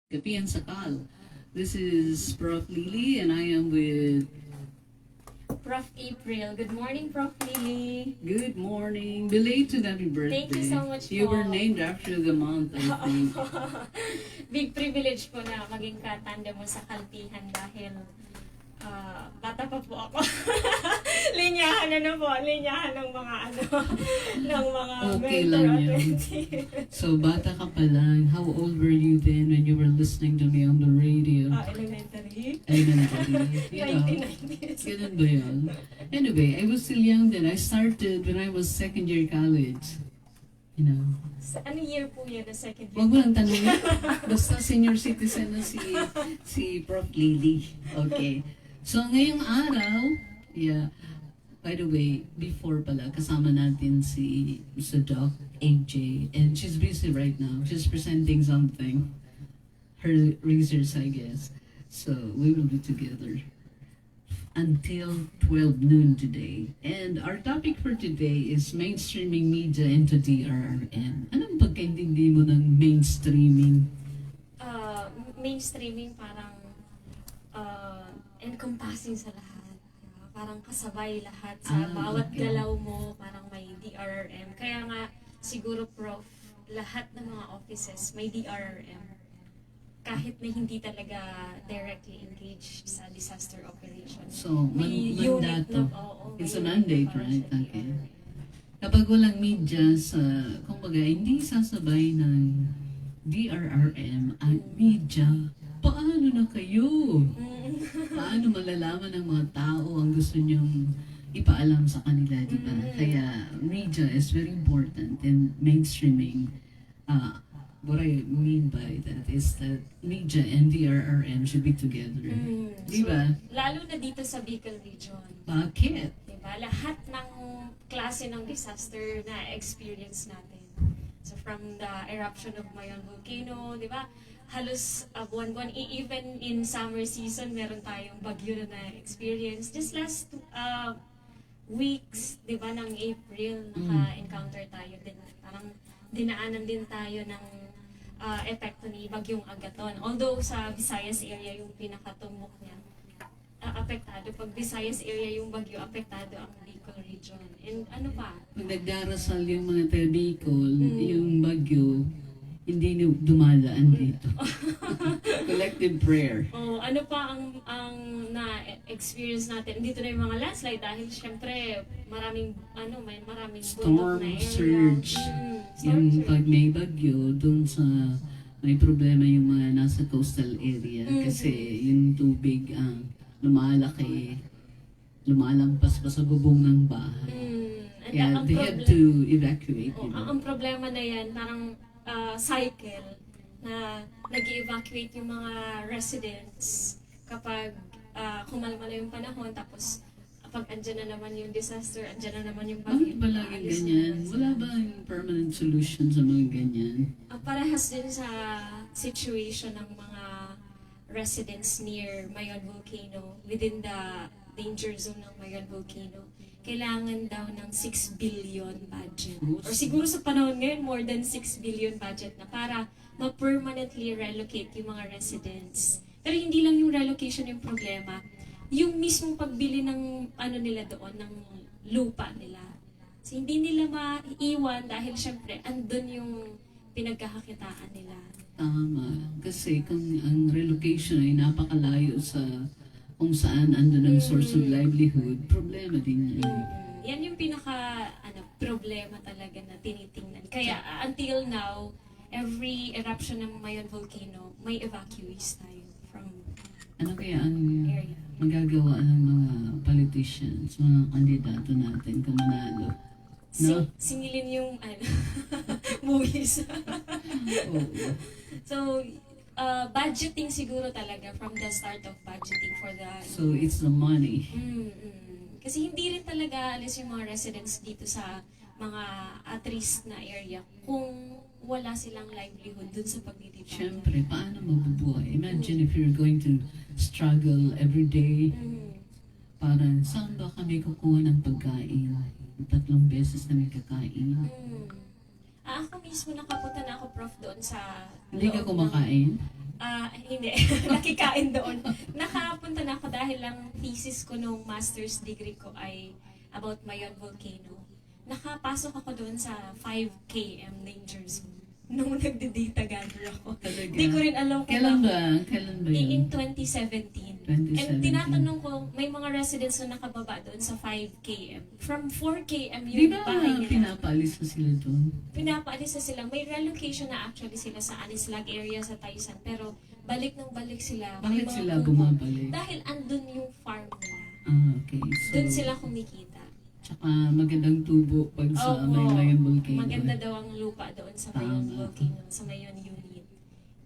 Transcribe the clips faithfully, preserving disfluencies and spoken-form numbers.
Kapihan Sakal. This is Prof Lily and I am with Prof April. Good morning, Prof Lily. Good morning. Belated happy birthday. Thank you so much You po. were named after the month, I think. Big privilege po na maging katandem mo sa kalpihan dahil ah, bata pa po ako. Linyahan ano po, linyahan ng mga ano, ng mga Okay mentor lang at yun. mentee. So, bata ka pa lang. How old were you then when you were listening to me on the radio? Ah, elementary. Elementary. You know, nineteen nineties. Ganun ba yun? Anyway, I was still young then. I started when I was second year college. You know. Sa, ano year po yan na second year? Wag mo lang tanongin. Basta senior citizen na si, si Prof Lily. Okay. So, ngayong araw, yeah. By the way, before pala, kasama natin si Mister Doc A J. And she's busy right now. She's presenting something. Her research, I guess. So, we will be together until twelve noon today. And our topic for today is mainstreaming media into D R R M. Anong pagkaintindi mo ng mainstreaming? Ah, mainstreaming parang ah, encompassing sa lahat. Diba? Parang kasabay lahat sa Ah, bawat okay. galaw mo, parang may D R R M. Kaya nga, siguro, Prof, lahat ng mga offices may D R R M. Kahit na hindi talaga directly engaged sa disaster operation. So, man- May unit mandato. na, oo, It's may a unit mandate, para right? sa Okay. D R R M. Kapag walang media sa, kumbaga, hindi sasabay ng D R R M ang media, paano na kayo? Mm. Paano malalaman ng mga tao ang gusto niyong ipaalam sa kanila, di ba? Mm. Kaya media is very important in mainstreaming. Uh, what I mean by that is that media and D R R M should be together. Mm. Di ba? So, lalo na dito sa Bicol region. Bakit? Diba? Lahat ng klase ng disaster na experience natin. So from the eruption of Mayon volcano, di ba? Halos ah, buwan-buwan, e- even in summer season, meron tayong bagyo na na-experience. Just last uh, weeks, di ba, ng April, naka-encounter tayo din. Parang dinaanan din tayo ng ah, epekto ni Bagyong Agaton. Although sa Visayas area yung pinakatumbok niya, ah, apektado. Pag Visayas area yung bagyo, apektado ang Bicol region. And ano pa? Pag nagdarasal yung mga taga Bicol, Mm. yung bagyo, hindi ni dumadaan dito. Collective prayer. Oh, ano pa ang ang na-experience natin? Dito na yung mga landslide dahil syempre maraming ano, may maraming bundok Storm na area. surge. Mm, storm Yung surge. Pag may bagyo, dun sa may problema yung mga nasa coastal area Mm. kasi yung tubig ang lumalaki, lumalampas pa sa bubong ng bahay. Mm, and Kaya ang they have problem- to evacuate. Oh, Diba? ang, ang problema na yan, parang ah, cycle na nag-evacuate yung mga residents kapag ah, kumalma na yung panahon, tapos pag andyan na naman yung disaster, andyan na naman yung Bakit bagyo. ba laging Ayos ganyan? naman. Wala bang permanent solution sa mga ganyan? Ah, parehas din sa situation ng mga residents near Mayon Volcano, within the danger zone ng Mayon Volcano. Kailangan daw ng six billion budget. Oops. Or siguro sa panahon ngayon, more than six billion budget na para ma-permanently relocate yung mga residents. Pero hindi lang yung relocation yung problema. Yung mismong pagbili ng ano nila doon, ng lupa nila. So, hindi nila maiwan dahil syempre andun yung pinagkakakitaan nila. Tama. Kasi kung ang relocation ay napakalayo sa kung saan andun ang source of Mm. livelihood, problema din yan. Mm. Yan yung pinaka ano, problema talaga na tinitingnan. Kaya uh, until now, every eruption ng Mayon Volcano, may evacuees tayo from Ano kaya ang area. magagawa ng mga politicians, mga kandidato natin kung manalo? Si- No? Singilin yung ano, movies. Oo. So, uh, budgeting siguro talaga from the start of budgeting for the So, it's the money. Mm, mm. Kasi hindi rin talaga alis yung mga residents dito sa mga at risk na area kung wala silang livelihood dun sa pagdidipanda. Siyempre, paano mabubuhay? Imagine if you're going to struggle every day. Mm, Parang, saan ba kami kukuha ng pagkain? Tatlong beses na may kakain. mm. Ah, ako mismo nakapunta na ako, Prof, doon sa Hindi ka loob ng- kumakain? Ah, hindi. Nakikain doon. Nakapunta na ako dahil ang thesis ko nung master's degree ko ay about Mayon Volcano. Nakapasok ako doon sa five K M danger zone nung nagde-data gather ako. Talaga? Hindi ko rin alam kung Kailan bakit. ba? Kailan ba Eh, yun? in twenty seventeen. Twenty seventeen. And tinatanong ko, may mga residents na nakababa doon sa five K M. From four K M Di yung ba bahay nila. pinapaalis na sila doon? Pinapaalis na sila. May relocation na actually sila sa Anislag area sa Taysan. Pero balik ng balik sila. May Bakit mga sila kubo. bumabalik? Dahil andun yung farm nila. Ah, okay. So, Doon sila kumikita. Tsaka magandang tubo pag sa Opo. may Mayon Volcano. Maganda daw ang lupa doon sa Mayon Tama. Volcano, sa Mayon Unit.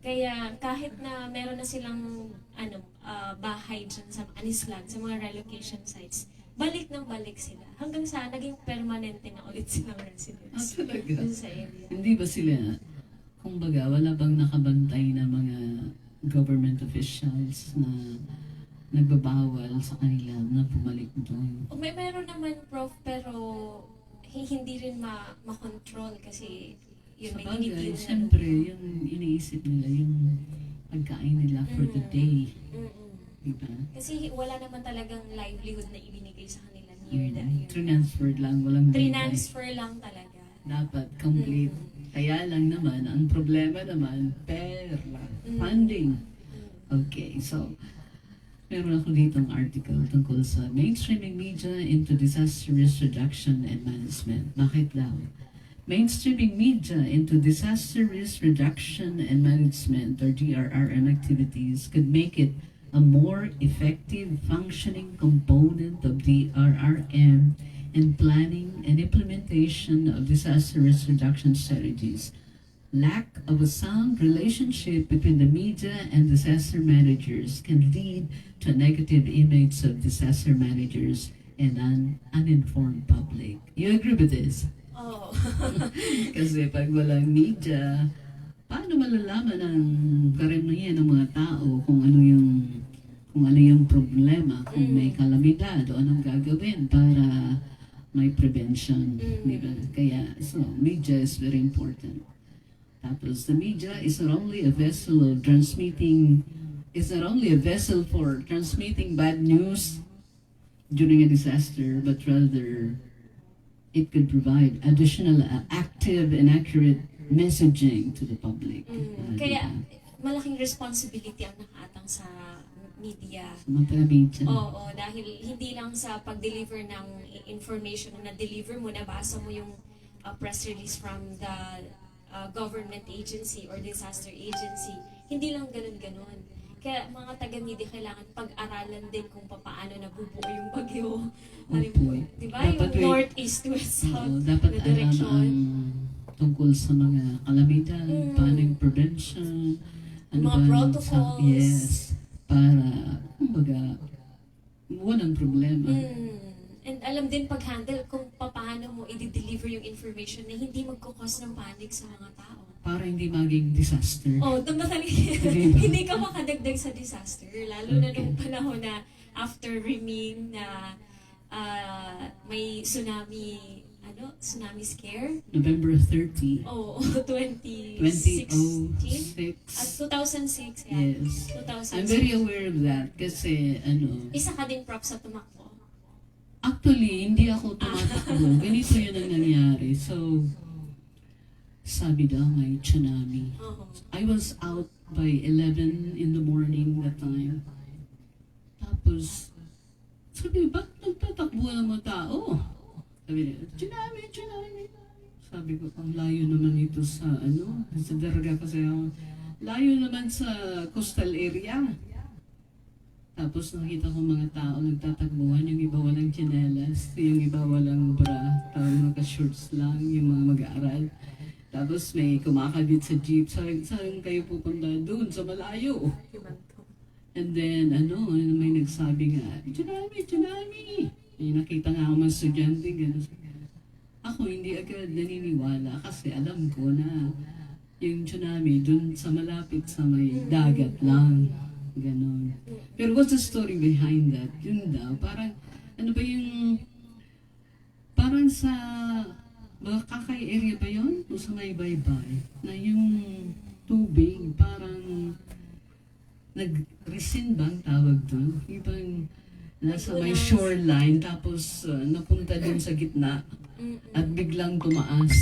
Kaya kahit na meron na silang ano, ah, bahay dyan sa Anislag, sa mga relocation sites, balik ng balik sila. Hanggang sa naging permanente na ulit silang Ah, residence talaga? dun sa area. Hindi ba sila, kumbaga, wala bang nakabantay na mga government officials na nagbabawal sa kanila na bumalik doon? O may meron naman, Prof, pero hi- hindi rin ma makontrol kasi yun, may Sabagay, tinitira na siyempre, lupa. Yung iniisip nila, yung pagkain nila for the Mm. day. Mm-mm. Diba? Kasi wala naman talagang livelihood na ibinigay sa kanila near the Mm. area. Transferred lang, walang bigay. Transfer lang talaga. Dapat complete. Mm. Kaya lang naman, ang problema naman, pera, Mm. funding. Mm. Okay, so, meron ako ditong article tungkol sa mainstreaming media into disaster risk reduction and management. Bakit daw? Mainstreaming media into disaster risk reduction and management, or D R R M activities, could make it a more effective functioning component of D R R M in planning and implementation of disaster risk reduction strategies. Lack of a sound relationship between the media and disaster managers can lead to a negative image of disaster managers and an uninformed public. You agree with this? Oo. Kasi pag walang media, paano malalaman ang karamihan ng mga tao kung ano yung kung ano yung problema, kung may Mm. kalamidad o anong gagawin para may prevention, Mm. di ba? Kaya, so, media is very important. Tapos, the media is not only a vessel of transmitting, is not only a vessel for transmitting bad news during a disaster, but rather it could provide additional uh, active and accurate messaging to the public. Mm. Ah, Kaya diba? malaking responsibility ang nakaatang sa media. Sa mga taga-media. Oo, dahil hindi lang sa pag-deliver ng i- information na na-deliver mo, nabasa mo yung uh, press release from the uh, government agency or disaster agency. Hindi lang ganun-ganun. Kaya mga taga-media kailangan pag-aralan din kung paano nabubuo yung bagyo. Opo. Di ba? Dapat Yung may- north, east, west, Oo, south dapat na alam direksyon. Ang tungkol sa mga kalamidad, Mm. paano yung prevention, ano Mga ba ang protocols. Yes. Para, kumbaga, walang problema. Mm. And alam din pag-handle kung paano mo i-deliver yung information na hindi magkukos ng panic sa mga tao. Para hindi maging disaster. Oh, tama talaga. Di ba? Hindi ka makadagdag sa disaster. Lalo na Okay. nung panahon na after Reming na ah, may tsunami, ano? Tsunami scare? November thirty, Oo, twenty twenty sixteen? oh six. At two thousand six, yeah. Yes. two thousand six. I'm very aware of that kasi, ano, Isa ka din, Prof, sa tumakbo? Actually, hindi ako Ah. tumatakbo. Ganito yun ang nangyari. So, sabi daw may tsunami. Oo. I was out by eleven in the morning that time. Tapos, sabi, "Ba't nagtatakbo ang mga tao?" Sabi nila, "Tsunami, tsunami." Sabi ko, "Ang layo naman ito sa, ano, sa Daraga kasi ako. Layo naman sa coastal area." Tapos nakita ko mga tao nagtatakbuhan, yung iba walang tsinelas, yung iba walang bra, parang naka-shorts lang, yung mga mag-aaral. Tapos may kumakabit sa jeep, "Saan, saan kayo pupunta?" "Doon, sa malayo." And then, ano, may nagsabi nga, "Tsunami, tsunami!" May nakita nga ako mga estudyante, gano'n. Ako, hindi agad naniniwala kasi alam ko na yung tsunami dun sa malapit sa may dagat lang. Ganon. Pero what's the story behind that? Yun daw, parang, ano ba yung, parang sa Boracay area ba yun? O sa may Baybay? Na yung tubig, parang Nag-rescind ba ang tawag doon? Yung bang nasa may shoreline, tapos, uh, napunta dun sa gitna at biglang tumaas.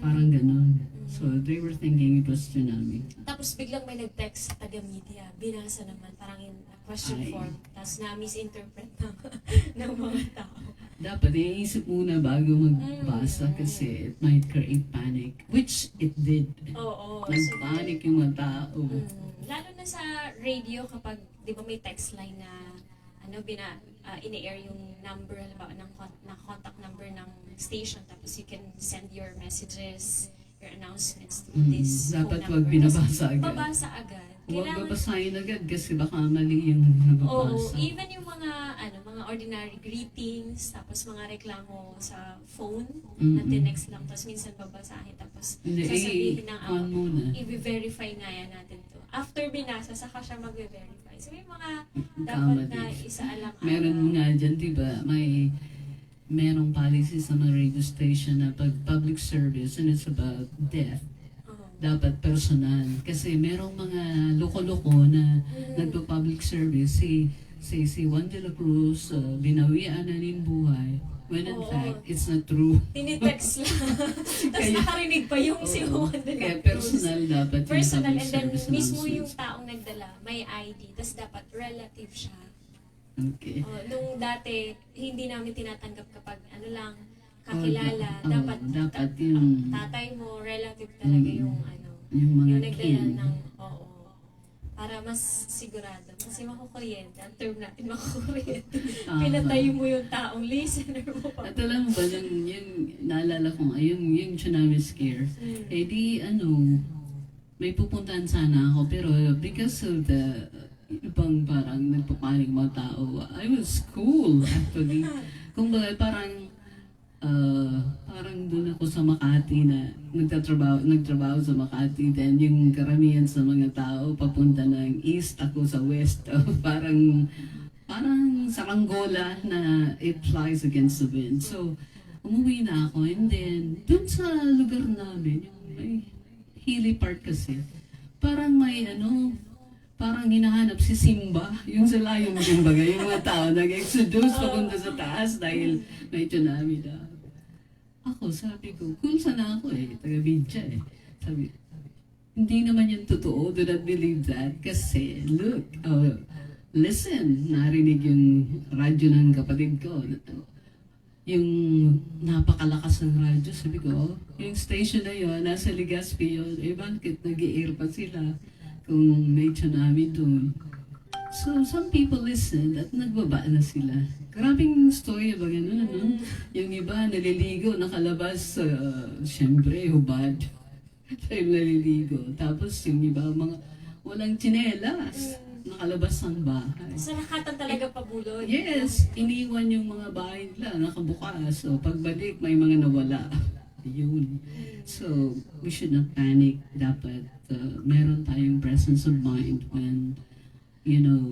Parang ganun. So, they were thinking it was tsunami. Tapos biglang may nag-text sa taga-media. Binasa naman, parang in question form. Tapos na-misinterpret ng, ng mga tao. Dapat iisip muna bago magbasa kasi it might create panic, which it did. Oo. Nagpanic yung mga tao. Mm. Lalo na sa radio kapag, di ba may text line na ano, bina, ah, ini-air yung number, halimbawa, ng con- na contact number ng station, tapos you can send your messages, your announcements to Mm, this dapat phone wag number. binabasa agad. Babasa agad. Huwag babasahin agad kasi baka mali yung Oo, nababasa. Even yung mga, ano, mga ordinary greetings, tapos mga reklamo sa phone, Mm-mm. na tinext lang, tapos minsan babasahin, tapos Hindi, sasabihin i- ng kuwan muna. I-verify nga yan natin to. After binasa, saka siya magbe-verify. So, may mga dapat Comedy. Na isaalang-alang. Meron nga dyan, di ba? May merong policy sa mga radio station na pag public service and it's about death, Oo. Dapat personal. Kasi merong mga loko-loko na Mm. nagpa-public service. Si, si, si Juan de la Cruz, uh, binawian na nin buhay. When in Oo. Fact, it's not true. Tinitext lang. Tapos Kaya- nakarinig pa yung si Oo. Juan de la Kaya Cruz. Personal dapat yung Personal, public and then service mismo yung announcements. Taong nagdala, may I D. Tapos dapat relative siya. Okay. Oh, nung dati, hindi namin tinatanggap kapag ano lang, kakilala. Oh, da- Dapat, oh, dapat ta- yung- tatay mo, relative talaga Mm. yung ano, Yung mga yung nagdala kin. Ng, oo. Para mas sigurado. Kasi makukuryente. Ang term natin, makukuryente. Tama. Pinatay mo yung taong listener mo pa. At alam mo ba, yung, yung naalala ko nga, yung, yung tsunami scare, Mm. eh di, ano, may pupuntahan sana ako, pero because of the, ibang parang nagpapanik mga tao, I was cool, actually. Kumbaga, parang, uh, parang doon ako sa Makati na nagtatrabaho, nagtrabaho sa Makati, then yung karamihan sa mga tao papunta ng east, ako sa west. Parang, parang saranggola na it flies against the wind. So, umuwi na ako, and then, dun sa lugar namin, yung may hilly part kasi, parang may ano, parang hinahanap si Simba, yung sa layo mo, kumbaga, yung mga tao nag-exodus papunta sa taas dahil may tsunami daw. Ako, sabi ko, cool sana ako eh, taga-media eh. Sabi, hindi naman yung totoo, do not believe that. Kasi, look, oh, listen, narinig yung radyo ng kapatid ko. Yung napakalakas ng radyo, sabi ko, "Oh, yung station na yon, nasa Legazpi yun. Eh, bakit nag-i-air pa sila kung may tsunami doon?" So, some people listen at nagbaba na sila. Grabing story ba ganun, ano? Yung iba, naliligo, nakalabas, uh, syempre, hubad. Dahil naliligo. Tapos, yung iba, mga walang tsinelas, nakalabas ng bahay. Sa lakatan talaga pabulod. Yes, iniwan yung mga bahay nila nakabukas. So, pagbalik, may mga nawala. Yun. So, we should not panic. Dapat uh, meron tayong presence of mind when, you know,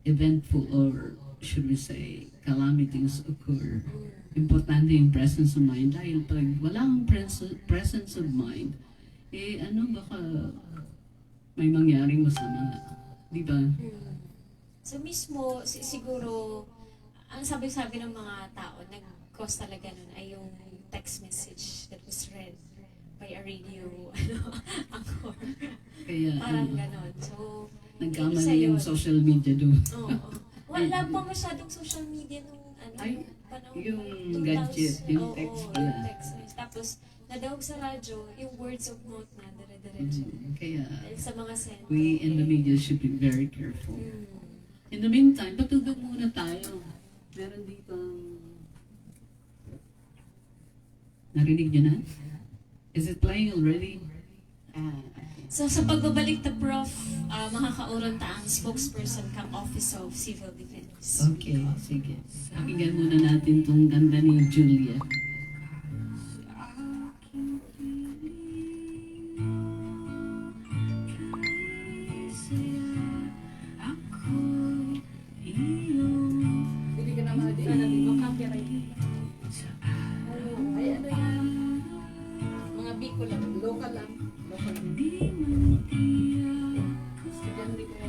eventful or should we say, calamities occur. Importante yung presence of mind dahil pag wala kang pres- presence of mind, eh ano, baka may mangyaring masama. Di ba? So mismo, si- siguro, ang sabi-sabi ng mga tao, nag-cause talaga nun ay yung text message that was read by a radio, ano, anchor. Kaya, Parang ano, ganon. So, nagkamali isa yung yun. Social media doon. Oo. Wala pa masyadong social media nung ano, Ay, panahon. yung two thousand, gadget, yung oo, text yung pala. Text message. Tapos, nadahog sa radyo, yung words of mouth na, dire-diretso. Mm, kaya, Dahil sa mga sentro. We in the media should be very careful. Mm. In the meantime, patugang muna tayo. Meron dito. Narinig nyo na? Is it playing already? Ah, okay. So sa pagbabalik ta, Prof, uh, makakauron ta ang spokesperson kang Office of Civil Defense. Okay, sige. Pakinggan muna natin tong kanta ni Julia. Hindi ka na ma-copyright. Ay, ano yan? Mga Bicol lang. Local lang. Local lang. Estudyante ko.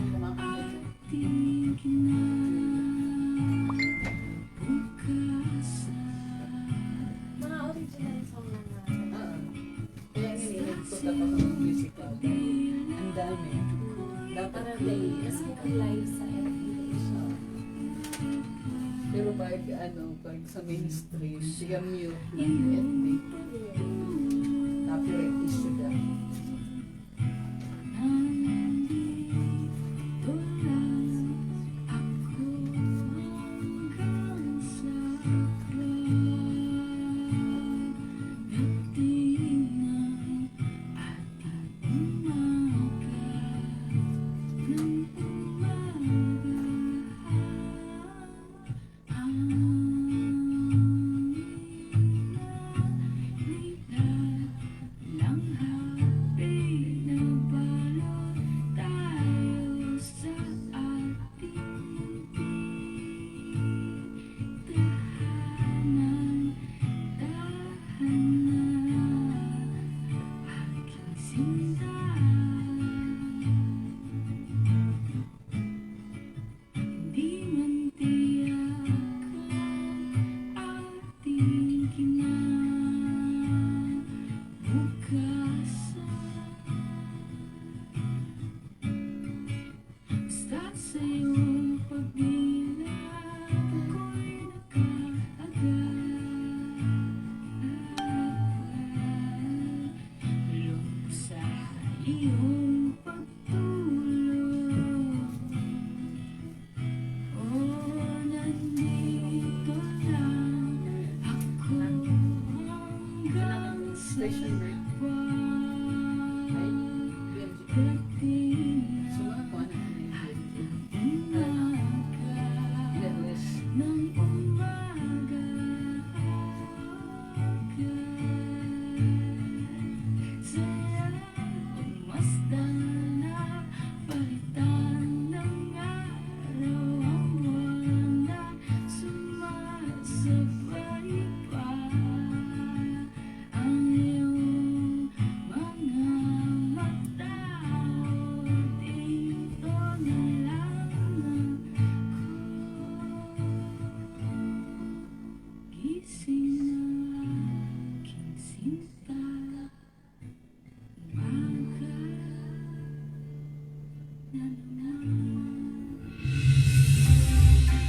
Dapat para may mas may live sa F B siya. Pero pag, ano, pag sa mainstream, siya mute ng F B. Copyright issue daw.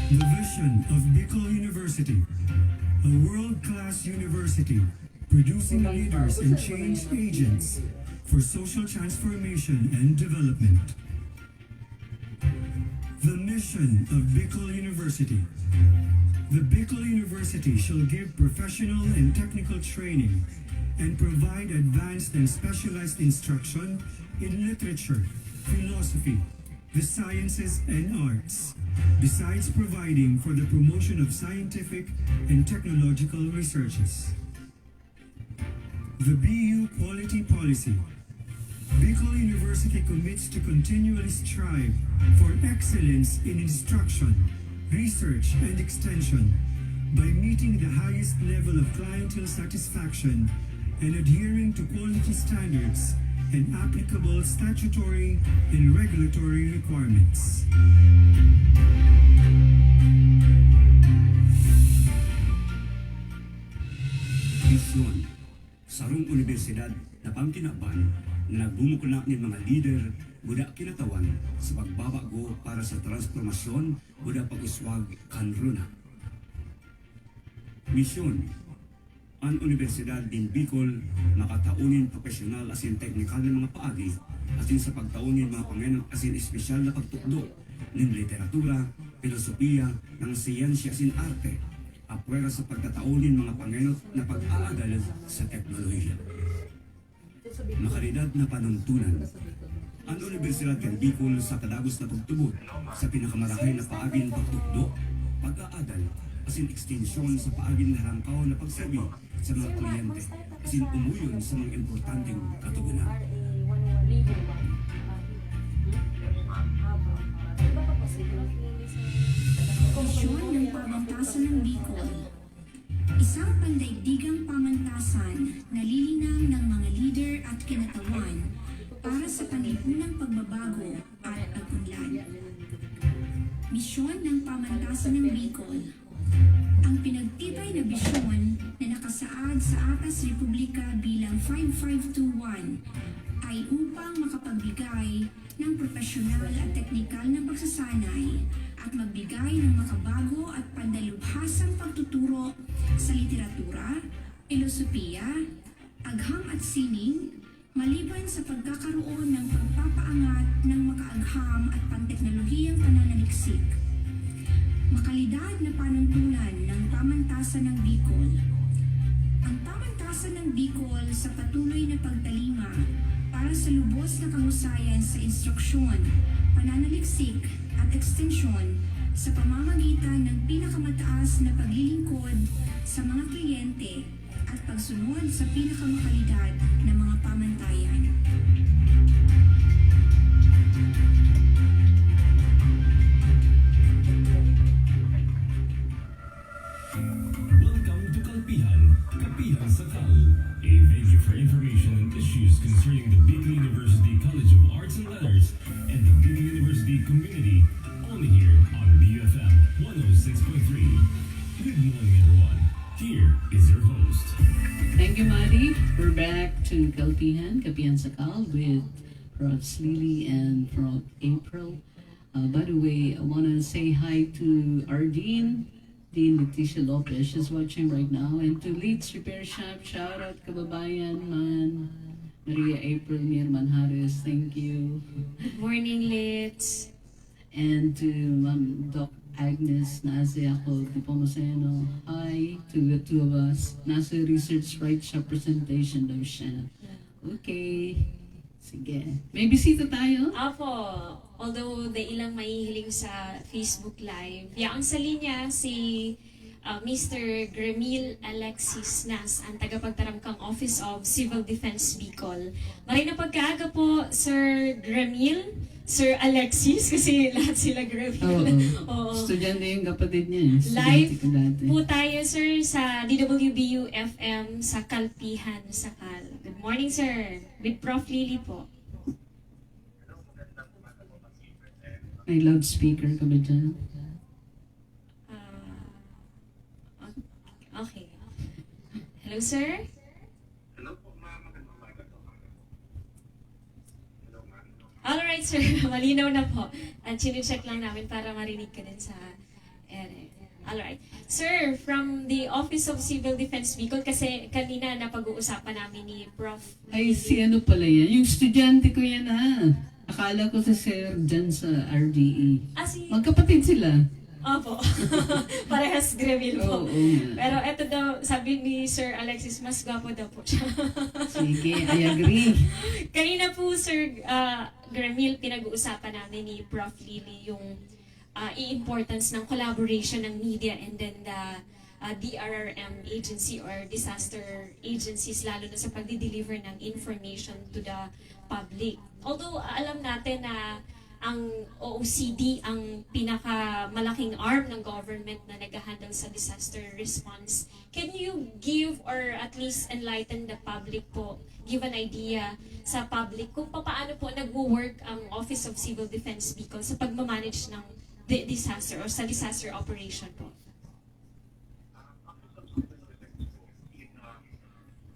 The vision of Bicol University, a world-class university producing leaders and change agents for social transformation and development. The mission of Bicol University. The Bicol University shall give professional and technical training and provide advanced and specialized instruction in literature, philosophy, the sciences, and arts, besides providing for the promotion of scientific and technological researches. The B U Quality Policy. Bicol University commits to continually strive for excellence in instruction, research, and extension by meeting the highest level of clientele satisfaction and adhering to quality standards and applicable statutory and regulatory requirements. Misyon. Sarong unibersidad na pangkinaban na nagmumukna nin mga lider buda kinatawan sa pagbabago para sa transformasyon buda pag-uswag kan runa. Misyon. An Unibersidad nin Bicol makatao nin propesyonal asin teknikal na mga paagi asin sa pagtao nin mga pangenot asin espesyal na pagtukdo nin literatura, pilosopiya, mga siyensya asin arte, apwera sa pagtatao nin mga pangenot na pag-aadal sa teknolohiya. Makalidad na panuntunan. An Unibersidad kan Bicol sa kadagos na pagtubod sa pinakamarahay na paagin pagtukdo, pag-aadal, asin ekstensyon sa paagin halangkaw na pagsabi sa mga kliyente asin umuyon sa mga importanteng katogonan. Misyon ng Pamantasan ng Bicol. Isang pandaigdigang pamantasan na lilinang ng mga lider at kinatawan para sa panlipunang pagbabago at pag-unlad. Misyon ng Pamantasan ng Bicol. Ang pinagtibay na bisyon na nakasaad sa Atas Republika bilang five five two one ay upang makapagbigay ng profesional at teknikal na pagsasanay at magbigay ng makabago at pandalubhasang pagtuturo sa literatura, pilosopiya, agham at sining, maliban sa pagkakaroon ng pagpapaangat ng makaagham at panteknolohiyang pananaliksik. Makalidad na panuntunan ng pamantasan ng Bicol. Ang pamantasan ng Bicol sa patuloy na pagtalima para sa lubos na kahusayan sa instruksyon, pananaliksik, at ekstensyon sa pamamagitan ng pinakamataas na paglilingkod sa mga kliyente at pagsunod sa pinakamakalidad na mga pamantayan. Welcome to Kalpihan, Kapihan Sakal, a venue for information and issues concerning the Bicol University College of Arts and Letters and the Bicol University community, only here on B U F M one oh six point three. Good morning, everyone. Here is your host. Thank you, Madi. We're back to Kalpihan, Kapihan Sakal with Prof Lily and Prof April. Uh, by the way, I want to say hi to Ardeen, Dean Leticia Lopez. She's watching right now. And to Leeds Repair Shop, shout out kababayan man. Maria April Mier Manjares, thank you. Good morning, Leeds. And to Ma'am Doc Agnes Naze ako, Nepomuceno. Hi to the two of us. Nasa research right siya, presentation daw siya. Okay. Sige. May bisita tayo? Apo. Although dai lang mahihiling sa Facebook Live, yaon sa linya si, ah, Mister Gremil Alexis Nas, ang tagapagtaram kan Office of Civil Defense Bicol. Maray na pagkaaga po, Sir Gremil, Sir Alexis, kasi lahat sila Gremil. Oo. Oo. Estudyante yung kapatid niya eh. Estudyante Live ko dati. Po tayo, sir, sa D W B U F M sa Kalpihan, Sakal. Good morning, sir. With Prof Lily po. May loudspeaker ka ba dyan? Ah, o-, okay. Hello, sir? Hello po, ma'am. Magandang umaga po. Hello, ma'am. Alright, sir. Malinaw na po. At chine-check lang namin para marinig ka din sa ere. Alright. Sir, from the Office of Civil Defense Bicol, kasi kanina napag-uusapan namin ni Prof Ay, si ano pala yan? Yung estudyante ko yan, ha? Akala ko si Sir dyan sa R D E. Ah, si Magkapatid sila. Opo. Parehas Gremil po. Oo, oo nga. Pero eto daw, sabi ni Sir Alexis, mas gwapo daw po siya. Sige, I agree. Kanina po, Sir, ah, Gremil, pinag-uusapan namin ni Prof Lily yung, ah, i-importance ng collaboration ng media and then the, ah, D R R M agency or disaster agencies, lalo na sa pagdi-deliver ng information to the public. Although, ah, alam natin na ang O O C D ang pinakamalaking arm ng government na naghahandle sa disaster response. Can you give or at least enlighten the public po, give an idea sa public kung papaano po nagwo-work ang Office of Civil Defense Bicol sa pagmamanage ng di-, disaster or sa disaster operation po?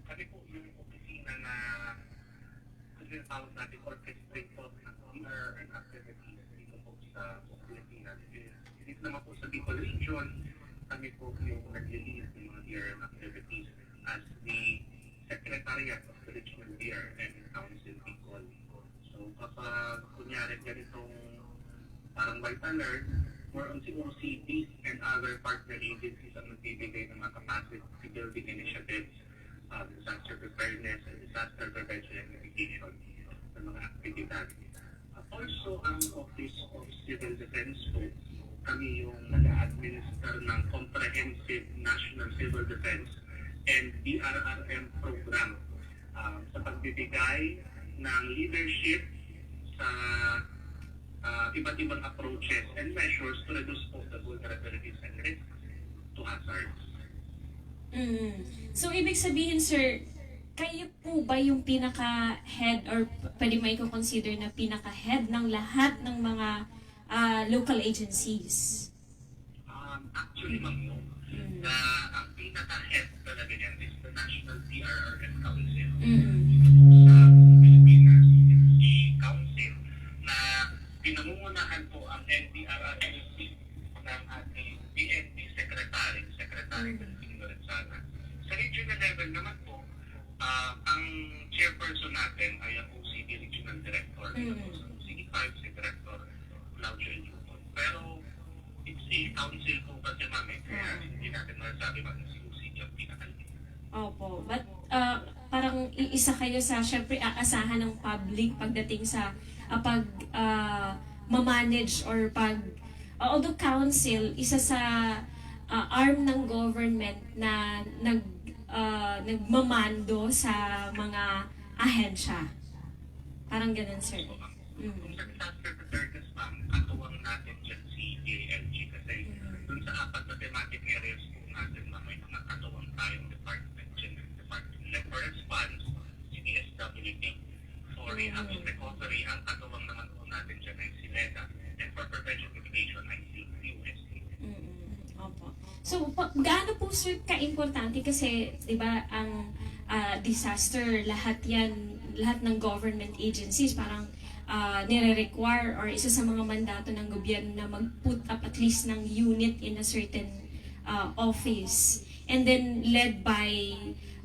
Kami po yung opisina na, ano yung tawag natin, orchestrator ng D R R M activities dito po sa Pilipinas. Dito naman po sa Bicol Region, kami po yung nag-lead ng mga D R R M activities as the Secretariat of the Regional D R R M Council Bicol. So, kapag kunyari ganitong parang white alert, more on si O C Ds and other partner agencies ang nagbibigay ng mga capacity building initiatives, uh, disaster preparedness, and disaster prevention and mitigation ng mga aktibidad. Uh, also, ang Office of Civil Defense po, kami yung nag-a-administer ng Comprehensive National Civil Defense and D R R M program, um, sa pagbibigay ng leadership sa, ah, iba't ibang approaches and measures to reduce po the vulnerabilities and risks to hazards. Mm. So, ibig sabihin, sir, kayo po ba yung pinaka-head or p-, pwede mo i-consider na pinaka-head ng lahat ng mga, ah, local agencies? Um, actually, ma'am, no, Mm. na ang pinaka-head talaga niyan is the National D R R M Council. Mm. Sa buong Pilipinas. Pinangungunahan po ang N D R R M C ng ating P N P Secretary, Secretary Mm. Delfin Lorenzana. Sa regional level naman po, ah, ang chairperson natin ay ang O C D Regional Director, Mm. tapos ang O C D five si Director Claudio Eluton. Pero it's a council po kasi, ma'am, eh, kaya Mm. hindi natin masasabi, ma'am, na si O C D ang pinaka-lead. Opo. But, ah, parang iisa kayo sa, syempre, aasahan ng public pagdating sa, ah, pag, ah, ma-manage or pag, ah, although council, isa sa, ah, arm ng government na nag-, ah, nagmamando sa mga ahensya. Parang ganun, sir. Mm. Kung sa disaster preparedness, ma'am, katuwang natin dyan si D I L G kasi Mm. dun sa apat na thematic areas po natin, ma'am, may mga katuwang tayong department dyan. Department for Response, C D S W D. For Mm. Rehab and Recovery, ang katuwang naman po natin dyan ay si leda. And for Prevention Mitigation ay si U S A. Mm. Opo. So, pa-, gaano po, sir, ka-importante? Kasi, di ba, ang, ah, disaster, lahat yan, lahat ng government agencies, parang, ah, nire-require or isa sa mga mandato ng gobyerno na mag-put up at least ng unit in a certain, ah, office. And then, led by,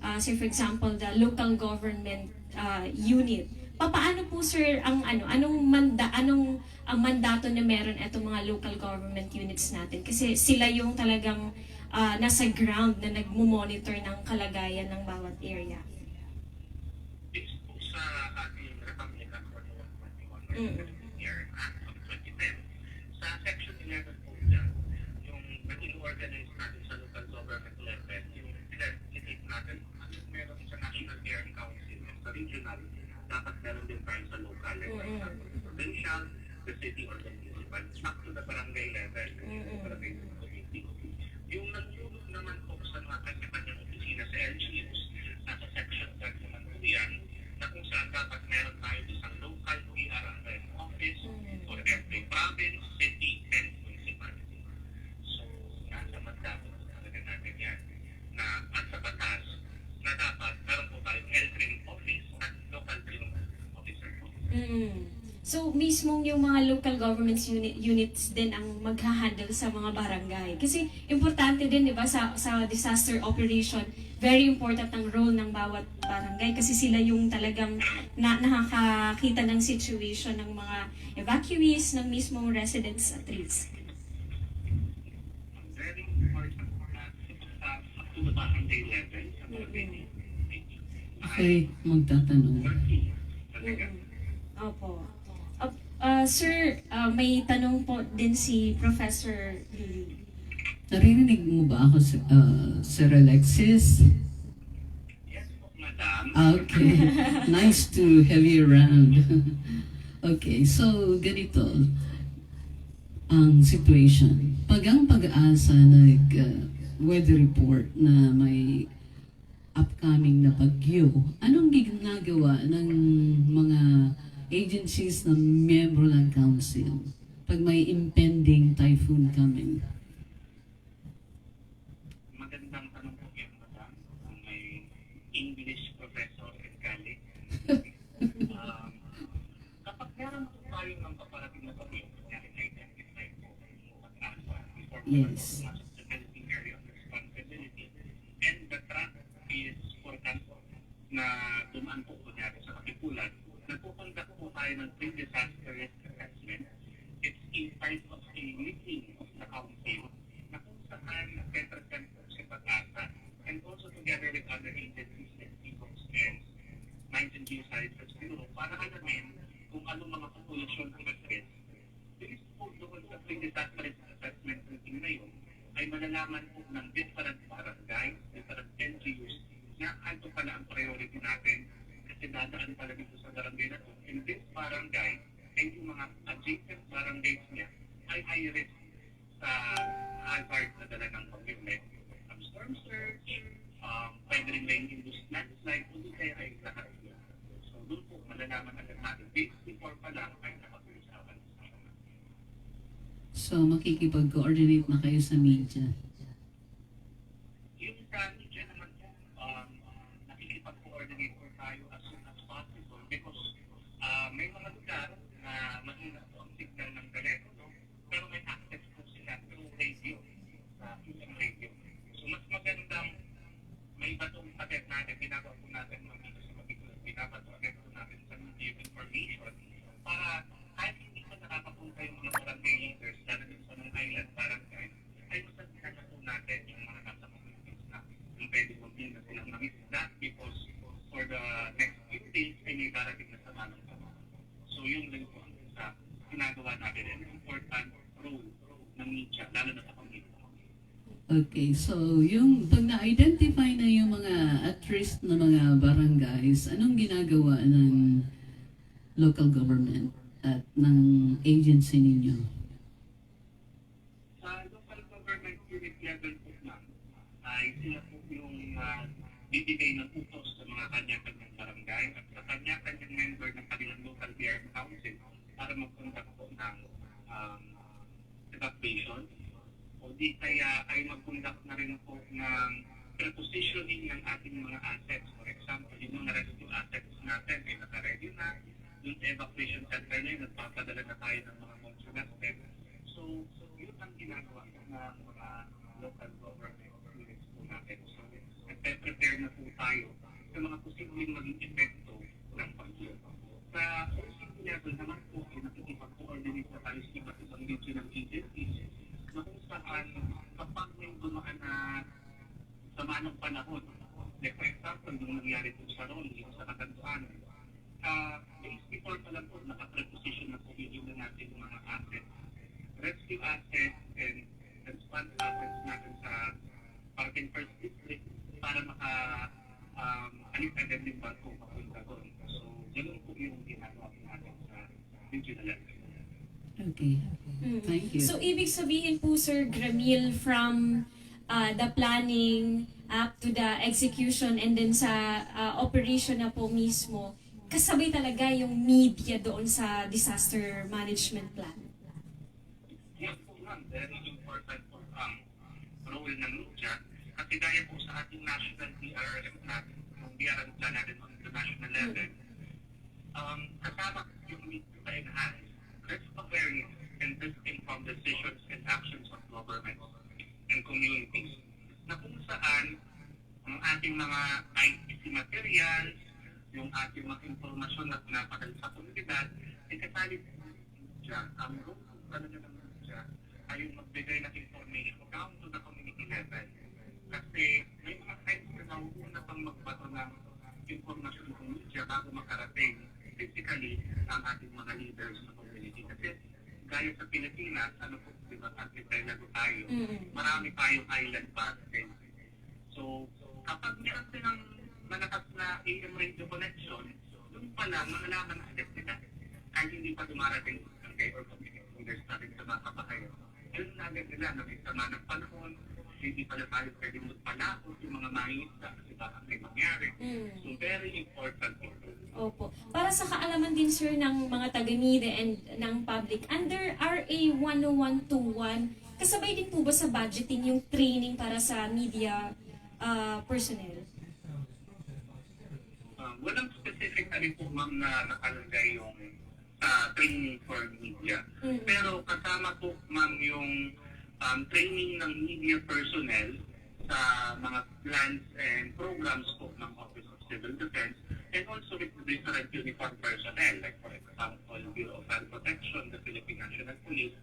ah, say, for example, the local government, ah, unit. Papaano po, sir, ang ano, anong manda-, anong ang mandato na meron etong mga local government units natin? Kasi sila yung talagang, ah, nasa ground na nagmo-monitor ng kalagayan ng bawat area. Based po sa ating Republic Act forty-one twenty-one, Mm. Act of twenty ten, sa section eleven po dyan, yung naging organize natin sa local government level, yung pinag-, natin, ano meron sa National Care Council, sa regional, dapat meron din tayo sa local level. Mm. Sa provincial, the city or the municipal, up to the barangay level, Mm. barangay community. Yung nagtulong naman po sa mga kanya-kanyang opisina sa L G Us, nasa section ten naman po yan, na kung saan dapat meron tayo isang local P R M M office Mm. for every province, city, and municipality. So, nasa mandato po talaga natin yan na at sa batas na dapat meron po tayong L three office at local three officer po. Mm. So, mismong yung mga local governments uni-, units din ang magha-handle sa mga barangay. Kasi importante din, di ba, sa, sa disaster operation, very important ang role ng bawat barangay kasi sila yung talagang na, nakakakita ng situation ng mga evacuees, ng mismong residents at risk. Very important na sa, sa barangay level, sa barangay Mm. level. Okay, magtatanong. Working talaga. Mm. Opo. Op-, ah, sir, ah, may tanong po din si Professor Lily. Naririnig mo ba ako, Sir, ah, Sir Alexis? Yes po, madam. Ah, okay. Nice to have you around. Okay, so ganito ang situation. Pag ang PAGASA nag, ah, weather report na may upcoming na bagyo, anong ginagawa ng mga agencies na miyembro ng council pag may impending typhoon coming? Magandang tanong po yan, madam. Kung may English professor and colleague, um, kapag meron po tayong mga paparating na bagyo, kunyari na-identify po ng PAGASA, before Yes. pumasok sa developing area of responsibility, and the track is forecast na dumaan po, kunyari, sa Katipunan, nagko-conduct po tayo ng pre-disaster risk assessment. It's a type of a meeting of the council na kung saan nagpe-present po si PAGASA and also together with other agencies like PHIVOLCS and Mines and Geosciences Bureau para alamin kung anong mga populasyon ang at risk. Based po doon sa pre-disaster risk assessment meeting na yun, ay malalaman po ng different barangay, different L G Us, na ano pala ang priority natin kasi dadaan pala dito sa barangay na to. And this barangay and yung mga adjacent barangays niya ay high risk sa hazard na dala ng pag-reflect ng storm surge, um, pwede rin may induced landslide, o di kaya ay lahat yun. So, doon po malalaman agad natin. Days before pa lang ay nakapag-usapan sa mga. So, makikipag-coordinate na kayo sa media? Yung sa media naman po, um, nakikipag-coordinate po tayo as soon as possible because, ah, may mga lugar na mahina po ang signal. an important role ng media, lalo na sa community. Okay, so yung pag na-identify na yung mga at risk na mga barangays, anong ginagawa ng local government at ng agency ninyo? Sa local government unit level po, ma'am, ay sila po yung, ah, bibigay ng utos sa mga kanya-kanyang barangay at sa kanya-kanyang member ng kanilang local B R M council para mag-conduct po ng, um, evacuation. O di kaya ay mag-conduct na rin po ng repositioning ng ating mga assets. For example, yung mga rescue assets natin ay naka-ready na. Yung evacuation center na yun, nagpapadala na tayo ng mga modular tents. So, yun ang ginagawa ng mga local government units po natin. So, nagpe-prepare na po tayo sa mga posibleng maging epekto ng bagyo. Sa O C D level naman po, ay nakikipag-coordinate na tayo sa iba't ibang regional agencies na kung saan kapag may dumaan na sama ng panahon, like for example, yung nangyari po sa Ronnie, sa Catanduanes, ah, days before pa lang po, nakapreposition na po yung iba natin mga assets, rescue assets and response assets natin sa Parating First District para maka, um, alis agad yung barko papunta doon. So, ganun po yung ginagawa po natin sa regional level. Okay. Mm. Thank you. So, ibig sabihin po, Sir Gramil, from, ah, the planning up to the execution and then sa, ah, operation na po mismo, kasabay talaga yung media doon sa disaster management plan? Yes po, ma'am. Very important po ang role ng media. Kasi gaya po sa ating national B R M plan, yung B R M plan natin on the national level, um, kasama yung media sa enhance risk awareness and risk-informed decisions and actions of government and communities, na kung saan ang ating mga I T C materials, yung ating mga impormasyon na pinapadala sa komunidad, ay kasali po siya. Ang role po talaga ng media ay yung magbigay ng information down to the community level. Kasi may mga times na nauuna pang magbato ng impormasyon ng media bago makarating physically ang ating mga leaders sa community. Kasi gaya sa Pilipinas, ano po, di ba, archipelago tayo, Mm. marami tayong island province. So, kapag meron silang malakas na A M radio connection, doon pa lang, malalaman na agad nila. Kahit hindi pa dumarating sa barangay or community leaders natin sa mga kabahayan, alam na agad nila na may sama ng panahon, hindi pala tayo pwedeng magpalaot yung mga mangingisda kasi baka may mangyari. Mm. So, very important ito. Opo. Para sa kaalaman din, sir, ng mga taga-media and ng public, under R A one oh one two one, kasabay din po ba sa budgeting yung training para sa media, ah, personnel? Ah, walang specifically po, ma'am, na nakalagay yung, ah, training for media. Mm. Pero kasama po, ma'am, yung, um, training ng media personnel sa mga plans and programs po ng Office of Civil Defense and also with the different uniform personnel, like for example, Bureau of Fire Protection, the Philippine National Police,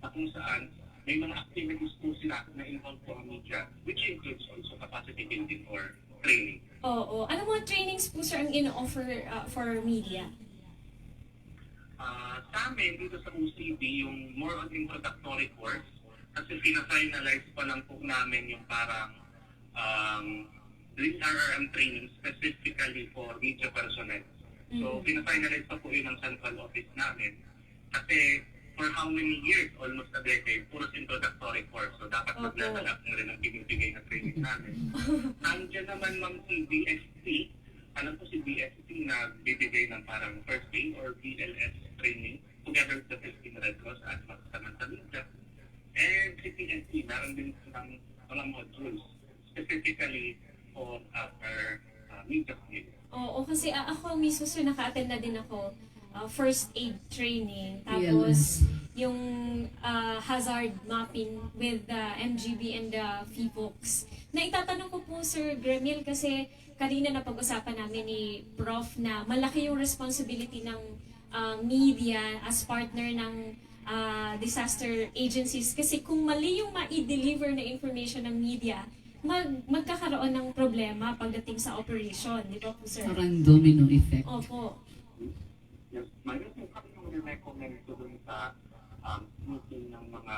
na kung saan may mga activities po sila na involved po ang media, which includes also capacity building or training. Oo. Ano mga trainings po, sir, ang ino-offer, ah, for media? Ah, sa amin, dito sa O C D, yung more on introductory course, kasi pina-finalize pa lang po namin yung parang, um, D R R M training specifically for media personnel. So, Mm. pina-finalize pa po yun ng central office namin. Kasi, for how many years, almost a decade, puro introductory course. So, dapat Opo. maglaganap na rin ang binibigay na training namin. Andiyan naman, ma'am, si B S T. Alam ko si B S T nagbibigay ng parang first aid or B L S training together with the Philippine Red Cross at Magsamantalinda. And si P N P, meron din silang mga modules specifically for our, uh, media community. Oo, kasi, ah, ako mismo, sir, naka-attend na din ako, ah, first aid training. Tapos, B L S. Yung, ah, hazard mapping with the M G B and the PHIVOLCS. Naitatanong ko po, Sir Gramil, kasi kanina napag-usapan namin ni Prof na malaki yung responsibility ng, ah, media as partner ng, ah, disaster agencies. Kasi kung mali yung ma-deliver na information ng media, mag-, magkakaroon ng problema pagdating sa operation, di ba po, sir? Parang domino effect. Opo. Yes, mayroon po kami recommend ko dun sa, meeting ng mga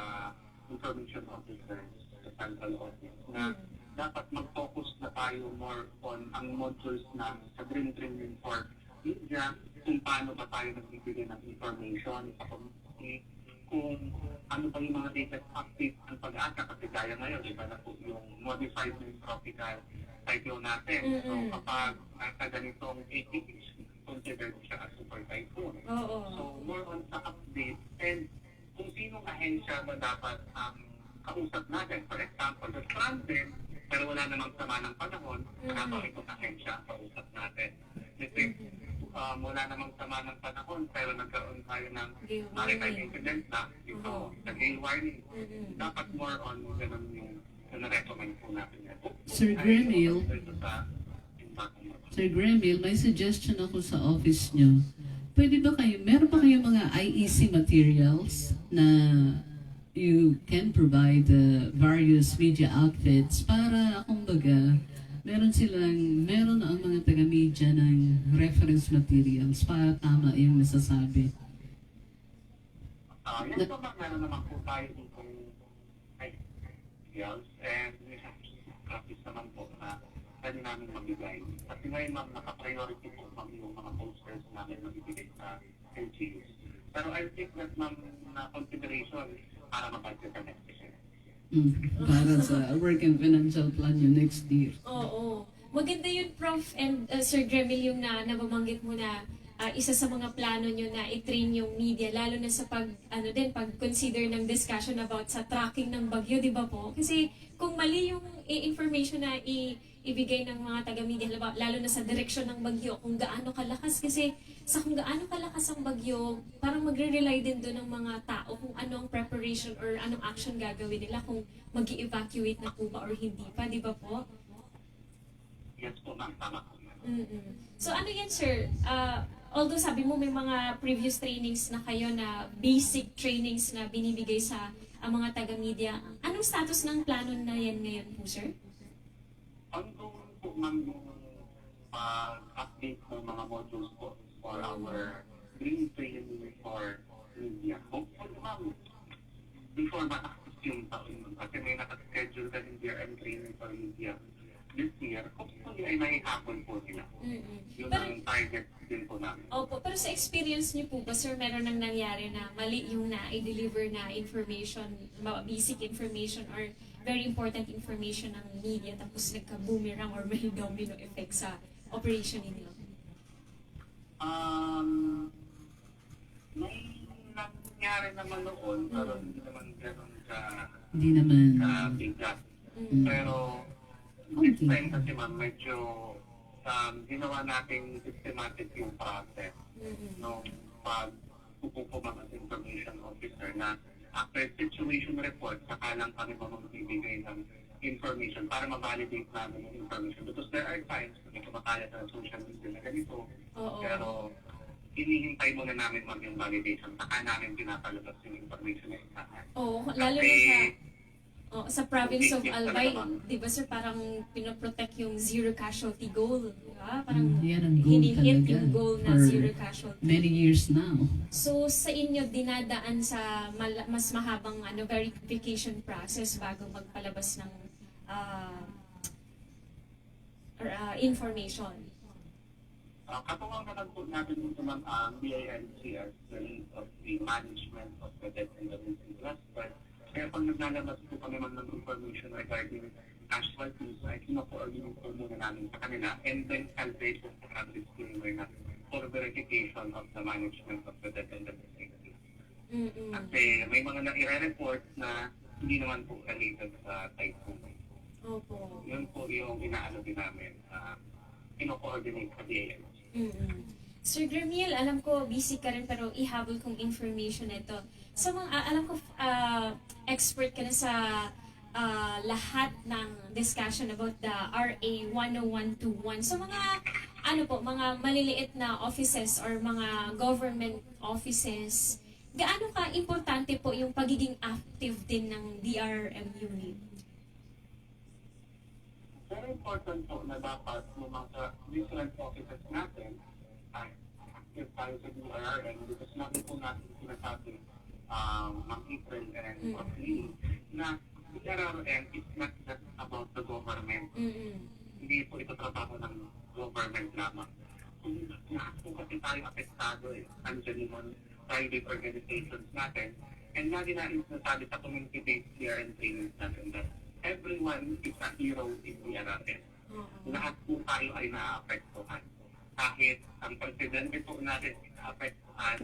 information officers sa central office na dapat mag-focus na tayo more on ang modules na sa Dream Training for Media, kung paano ba tayo nagbibigay ng information sa community, kung ano ba yung mga latest updates ng PAGASA, kasi gaya ngayon, iba na po yung modified na yung tropical cyclone natin. So, Mm-mm. kapag nasa ganitong A T H, considered siya as super typhoon. Oo. So, more on sa update and kung sinong ahensya ba dapat ang kausap natin. For example, sa stranded, pero wala namang sama ng panahon, Mm-mm. dapat itong ahensya ang kausap natin. Kasi, Mm-hmm. um, wala namang sama ng panahon, pero nagkaroon tayo ng Gale maritime warning. incident na ito, Oo. sa gale warning. Mm-mm. Dapat more on ganun yung, yung na-recommend po natin yan. Kung Sir tayo Gremil, sa imbak mo. Sir Gremil, may suggestion ako sa office nyo. Pwede ba kayo, meron ba kayong mga I E C materials na you can provide the various media outfits para, kumbaga, meron silang, meron ang mga taga-media ng reference materials para tama yung nasasabi? Ah, yes, Na- po, ma'am. Meron naman po tayo itong, ay, materials, and we have copies naman po na pwede namin mabigay. Kasi ngayon, ma'am, naka-priority po, ma'am, yung mga posters namin mabibigay sa L G Us. Pero I'll take that, ma'am, na consideration para mabudget ang next year. Mm, para sa work and financial plan yung next year. Oo. Maganda yun, Prof and, uh, Sir Gremil, yung na, nababanggit mo na, ah, isa sa mga plano nyo na i-train yung media, lalo na sa pag, ano din, pag-consider ng discussion about sa tracking ng bagyo, di ba po? Kasi kung mali yung i-, information na i-, ibigay ng mga taga-media, halimbawa, lalo na sa direksyon ng bagyo, kung gaano kalakas, kasi sa kung gaano kalakas ang bagyo, parang magre-rely din doon ang mga tao kung ano ang preparation or anong action gagawin nila, kung mag-evacuate na po ba or hindi pa, di ba po? Yes po, ma'am. Tama po. Mm-mm. So, ano yan, sir? Ah, although sabi mo may mga previous trainings na kayo, na basic trainings na binibigay sa, ah, mga taga-media, anong status ng plano na yan ngayon po, sir? Ongoing po, ma'am, yung pag-update ng mga modules po for Mm. our green training for media. Hopefully, ma'am, before matapos yung taon, kasi may nakaschedule kaming year-end training for media this year. Hopefully, ay maihabol po nila. Mm-mm. Yun Pero ang target din po namin. Opo, pero sa experience niyo po ba, sir, meron nang nangyari na mali yung na-deliver na information, ma-, basic information or very important information ng media, tapos nagka-boomerang or may domino effect sa operation ninyo? Um, may nangyari naman noon, pero Mm. hindi naman ganun ka, Hindi naman. kabigat. Mm. Pero, this Okay. time kasi, ma'am, medyo, um, ginawa nating systematic yung process, Mm-mm. no? Pag upo po, ma'am, as information officer na after situation report, saka lang kami, ma'am, magbibigay ng information para ma-validate namin yung information. Because there are times na may kumakalat sa social media na ganito, Oo. pero hinihintay muna namin, ma'am, yung validation, saka namin pinapalabas yung information na inahan. Oo, lalo na Kasi sa, oh, sa province of Albay, talaga, ma'am. Di ba, sir, parang pinoprotect yung zero casualty goal, di ba? Parang Mm, yan ang goal hini-hit talaga yung goal na for zero casualty. Many years now. So, sa inyo, dinadaan sa mal-, mas mahabang, ano, verification process bago magpalabas ng, ah, or, ah, information? Ah, katawan naman po natin ito, ma'am, ang B I N C as the lead of the management of the death and the missing cluster. Kaya pag naglalabas po kami, ma'am, ng information regarding casualties, ay kino-coordinate po muna namin sa kanila. And then, Albay po, parang disclaimer na for verification of the management of the death and the missing cluster. Mm-mm. Kasi may mga nai-report na hindi naman po related sa typhoon. Opo. Yun po yung inaano din namin, ah, kino-coordinate sa B I N C. Mm-mm. Sir Gremiel, alam ko busy ka rin, pero ihabol kong information ito. Sa mga, ah, alam ko, ah, expert ka na sa, ah, lahat ng discussion about the R A one oh one two one. So, mga, ano po, mga maliliit na offices or mga government offices, gaano ka importante po yung pagiging active din ng D R R M unit? Very important po na dapat yung mga different offices natin ay active tayo sa D R R M because lagi po natin sinasabi um, Ma'am April and Mm. Prof Lee, na D R R M is not just about the government. Mm-mm. Hindi po ito trabaho ng government lamang. Kung lahat po kasi tayo apektado eh. Nandiyan yung mga private organizations natin. And lagi natin sinasabi sa community-based D R M trainings natin that everyone is a hero in D R R M. Oo. Lahat po tayo ay naaapektuhan. Kahit ang presidente po natin ay naaapektuhan,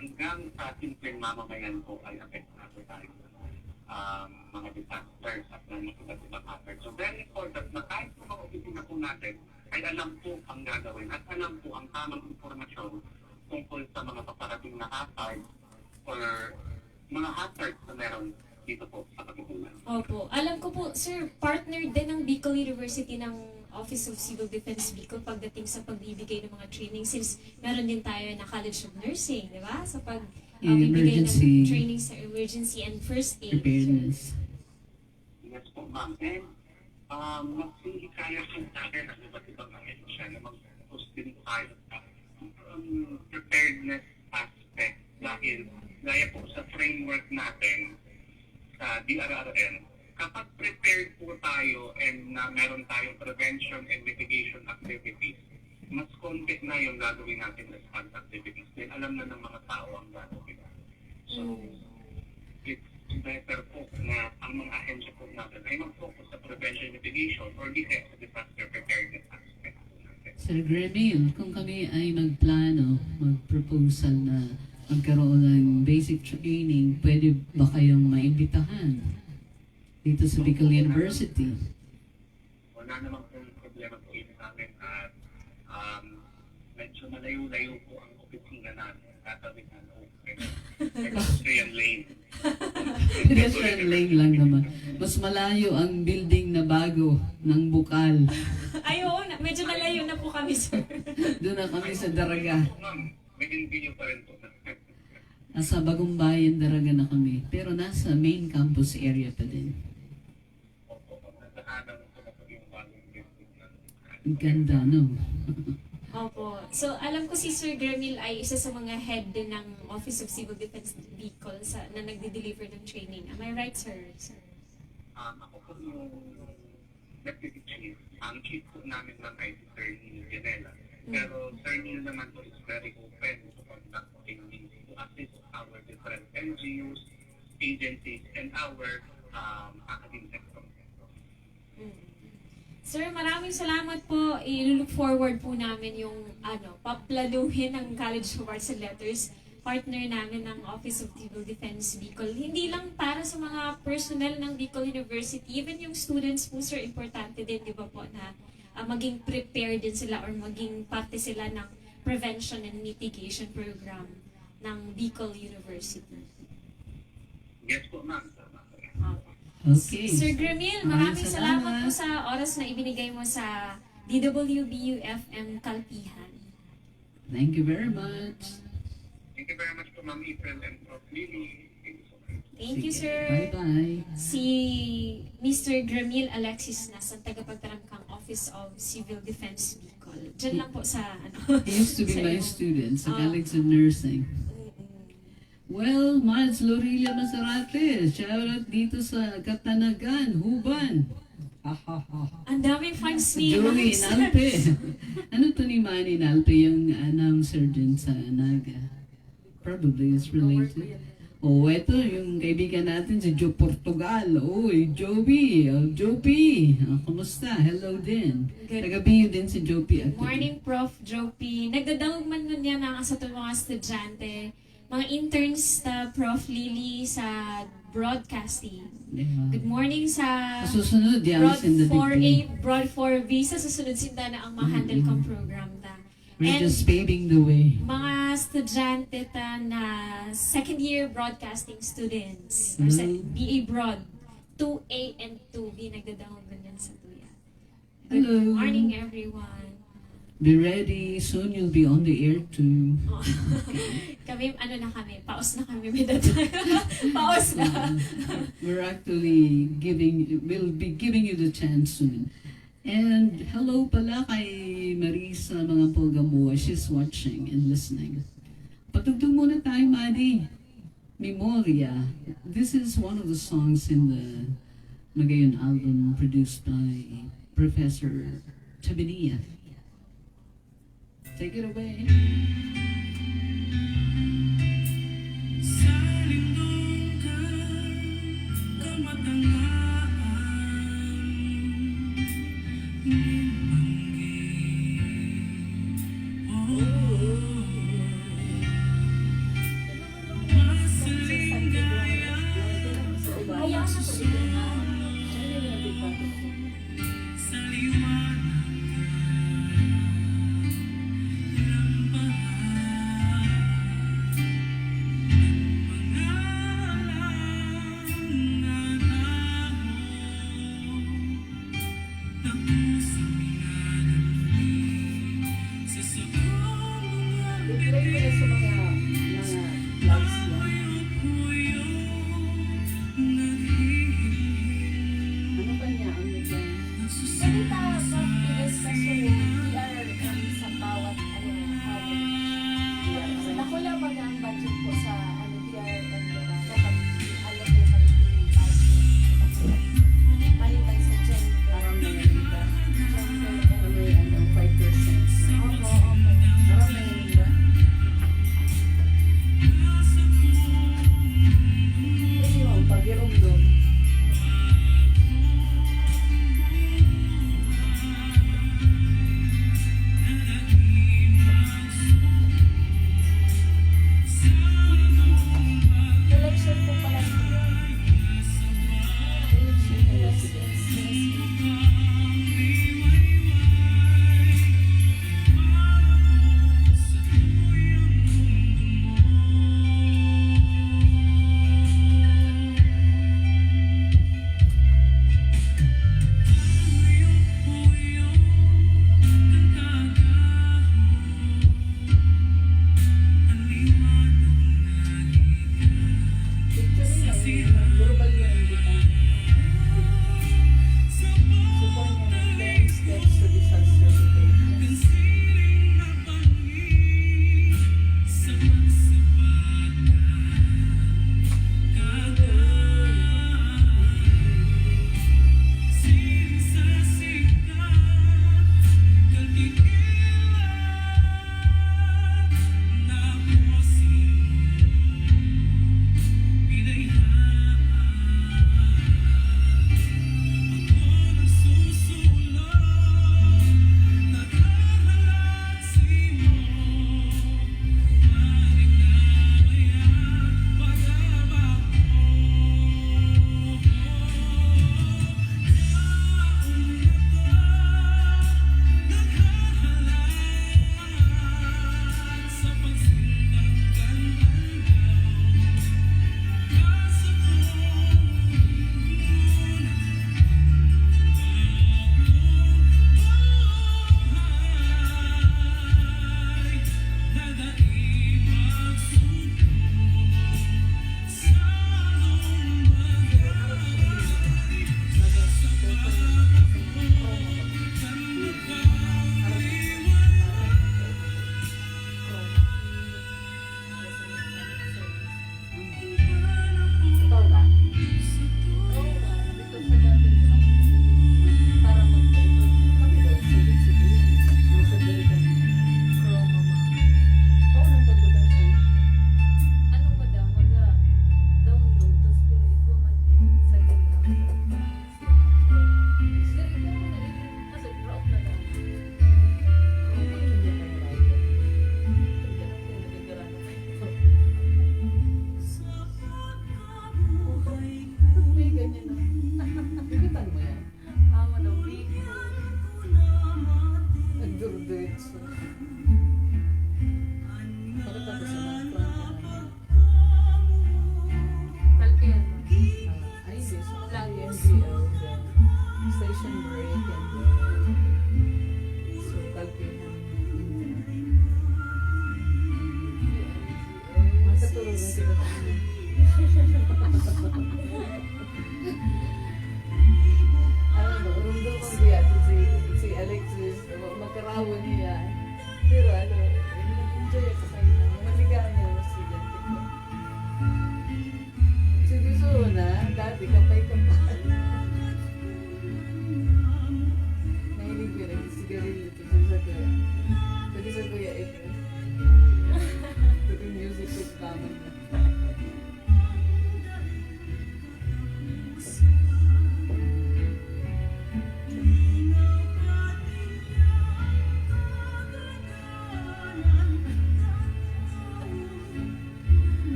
hanggang sa simpleng mamamayan po ay apektado tayo ng mga disasters at ng mga iba't ibang hazard. So, very important na kahit po mga opisina po natin ay alam po ang gagawin at alam po ang tamang impormasyon tungkol sa mga paparating na hazard or mga hazard na meron dito po sa Katipunan. Opo. Alam ko po, sir, partner din ng Bicol University ng Office of Civil Defense Bicol pagdating sa pagbibigay ng mga training, since meron din tayo na College of Nursing, di ba? Sa pag, ah, bibigay ng Emergency training sa emergency and first aid. Preparedness. Yes po, ma'am. And, um, mas hinihikayat po natin ang iba't ibang ahensya na mag-focus din tayo sa, um, preparedness aspect. Dahil, gaya po sa framework natin sa D R R M, kapag prepared po tayo and na meron tayong prevention and mitigation activities, mas konti na yung gagawin natin response activities. Then alam na ng mga tao ang gagawin. So, Mm. it's better po na ang mga ahensya po natin ay mag-focus sa prevention mitigation or di kaya sa disaster preparedness aspect po natin. Sir Gremil, kung kami ay magplano, mag-proposal na magkaroon ng basic training, pwede ba kayong maimbitahan dito sa Bicol University? Wala namang pong problema po yun sa amin at, um, medyo malayo-layo po ang opisina namin. Tatawid na po. Pedestrian lane. Pedestrian lane lang naman. Mas malayo ang building na bago ng Bukal. Ay, oo, na, medyo malayo na po kami, sir. Doon na kami sa Daraga. Ma'am, within view pa rin po. Nasa Bagong Bayan, Daraga na kami. Pero nasa main campus area pa din. Opo, pag nagdaanan ko na po yung bagong building ng Ang ganda, no? Opo. So, alam ko si Sir Gremil ay isa sa mga head din ng Office of Civil Defense Bicol sa, na nagde-deliver ng training. Am I right, sir? Sir? Um, ako po yung deputy chief. Ang chief po namin, ma'am, ay si Sir Neil Janela. Mm. Pero Sir Neil naman po is very open to conduct trainings to assist our different N G Os, agencies, and our, um, academic sector. Mm. Sir, maraming salamat po. I-look forward po namin yung, ano, paplaluhin ng College of Arts and Letters, partner namin ng Office of Civil Defense Bicol. Hindi lang para sa mga personnel ng Bicol University, even yung students po, sir, importante din, di ba po, na, ah, maging prepared din sila or maging parte sila ng prevention and mitigation program ng Bicol University. Yes po, ma'am. Opo. Okay. Sir Gremil, maraming Maraming salamat po salamat. sa oras na ibinigay mo sa D W B U F M Kalpihan. Thank you very much. Thank you very much po, Ma'am April and Prof Lily. Thank you so much. Thank you, Sige. sir. Bye-bye. Si Mister Gremil Alexis Nas, ang tagapagtaram kang Office of Civil Defense Bicol. Diyan lang po sa, ano, He used to be sa my iyo. student sa Ah. College of Nursing. Mm-mm. Well, Mads Lorilla Masarate, shout out dito sa Katanagan, Huban. Ang daming fans ni Joey Mads. Inalpe. Ano to ni Manny Inalpe, yung announcer dyan sa Naga? Probably is related. Oh, eto yung kaibigan natin, si Joe Portugal. Uy, Joby. Oh, Joby. Ah, kumusta? Hello din. Good. Taga B U din si Joby, actually. Morning, Prof Joby. Nagdadangog man ngunyan ang sa itong mga estudyante, mga interns sa Prof Lily sa broadcasting. Yeah. Good morning sa Sa susunod, yan, Prod send the four A, degree. Prod four B. Sa susunod, sinda na ang ma-handle Mm-mm. kang program ta. We're And just paving the way. mga estudyante ta na second year broadcasting students or sa Mm. B A Broad, two A and two B, nagdadangog ngunyan sa tuya. Hello. Good morning, everyone. Be ready. Soon you'll be on the air too. Oh. Kami, ano na kami, paos na kami, may data. Paos na. Uh, we're actually giving, we'll be giving you the chance soon. And hello pala kay Marisa Mangampol Gamboa. She's watching and listening. Patugtog muna tayo, Madi. Memoria. This is one of the songs in the Magayon album produced by Professor Tabinilla. Take it away. Sa lindong ka, kamatangaan, nin banggi. Oh. Hayaan na po ito. Sa liwanag ka, lampahan, ang pangalan na tahaw. Tapos ang minadali sa sakong mga I-play ko na sa mga, mga vlogs ko. Ako'y puyo, naghihimhim. Ano pa niya? Ano pa? Pwede ta mag-bilis kasi D R M sa bawat, ano, hawak. Kasi nakulang baga ang budget po sa, ano, D R M, di ba? Kapag i-allocate ang budget. Maliban sa gender. Parang may, ano, may, ano, five percent. Opo, opo. Parang may, ano ba? Ayun, pagirumdom. Collection po pala ito. Collection, yes, yes. Actually, may Guru Balyo ang gitara. Supo niya ng ten steps to disaster preparedness. Kapay-kapay. Nahilig ko yung nagsisigarilyo. Sabi sa kuya. Sabi sa kuya Efren. Ito yung music ko sa tama na.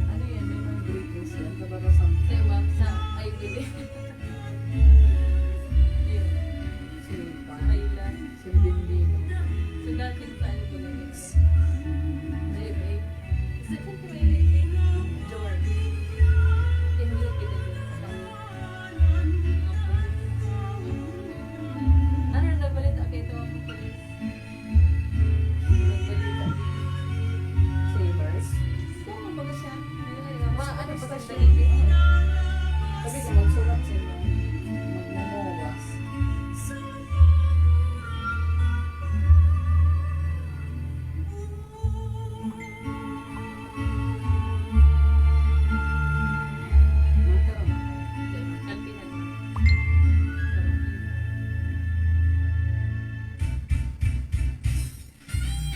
Ano yan? May mga greetings yan. Diba? Sa I B D. Yun. Sa Maynila. Sa Bendino. Sa dating sa ano ko na yun. Sa F A. Sa F A. George. Hindi kita dito. Ano, nagbalita kayo ito ang police? Savers? Kung ano ba siya? Ma, ano ba siya? Sabi ko, magsulat sila. Magmumuwas.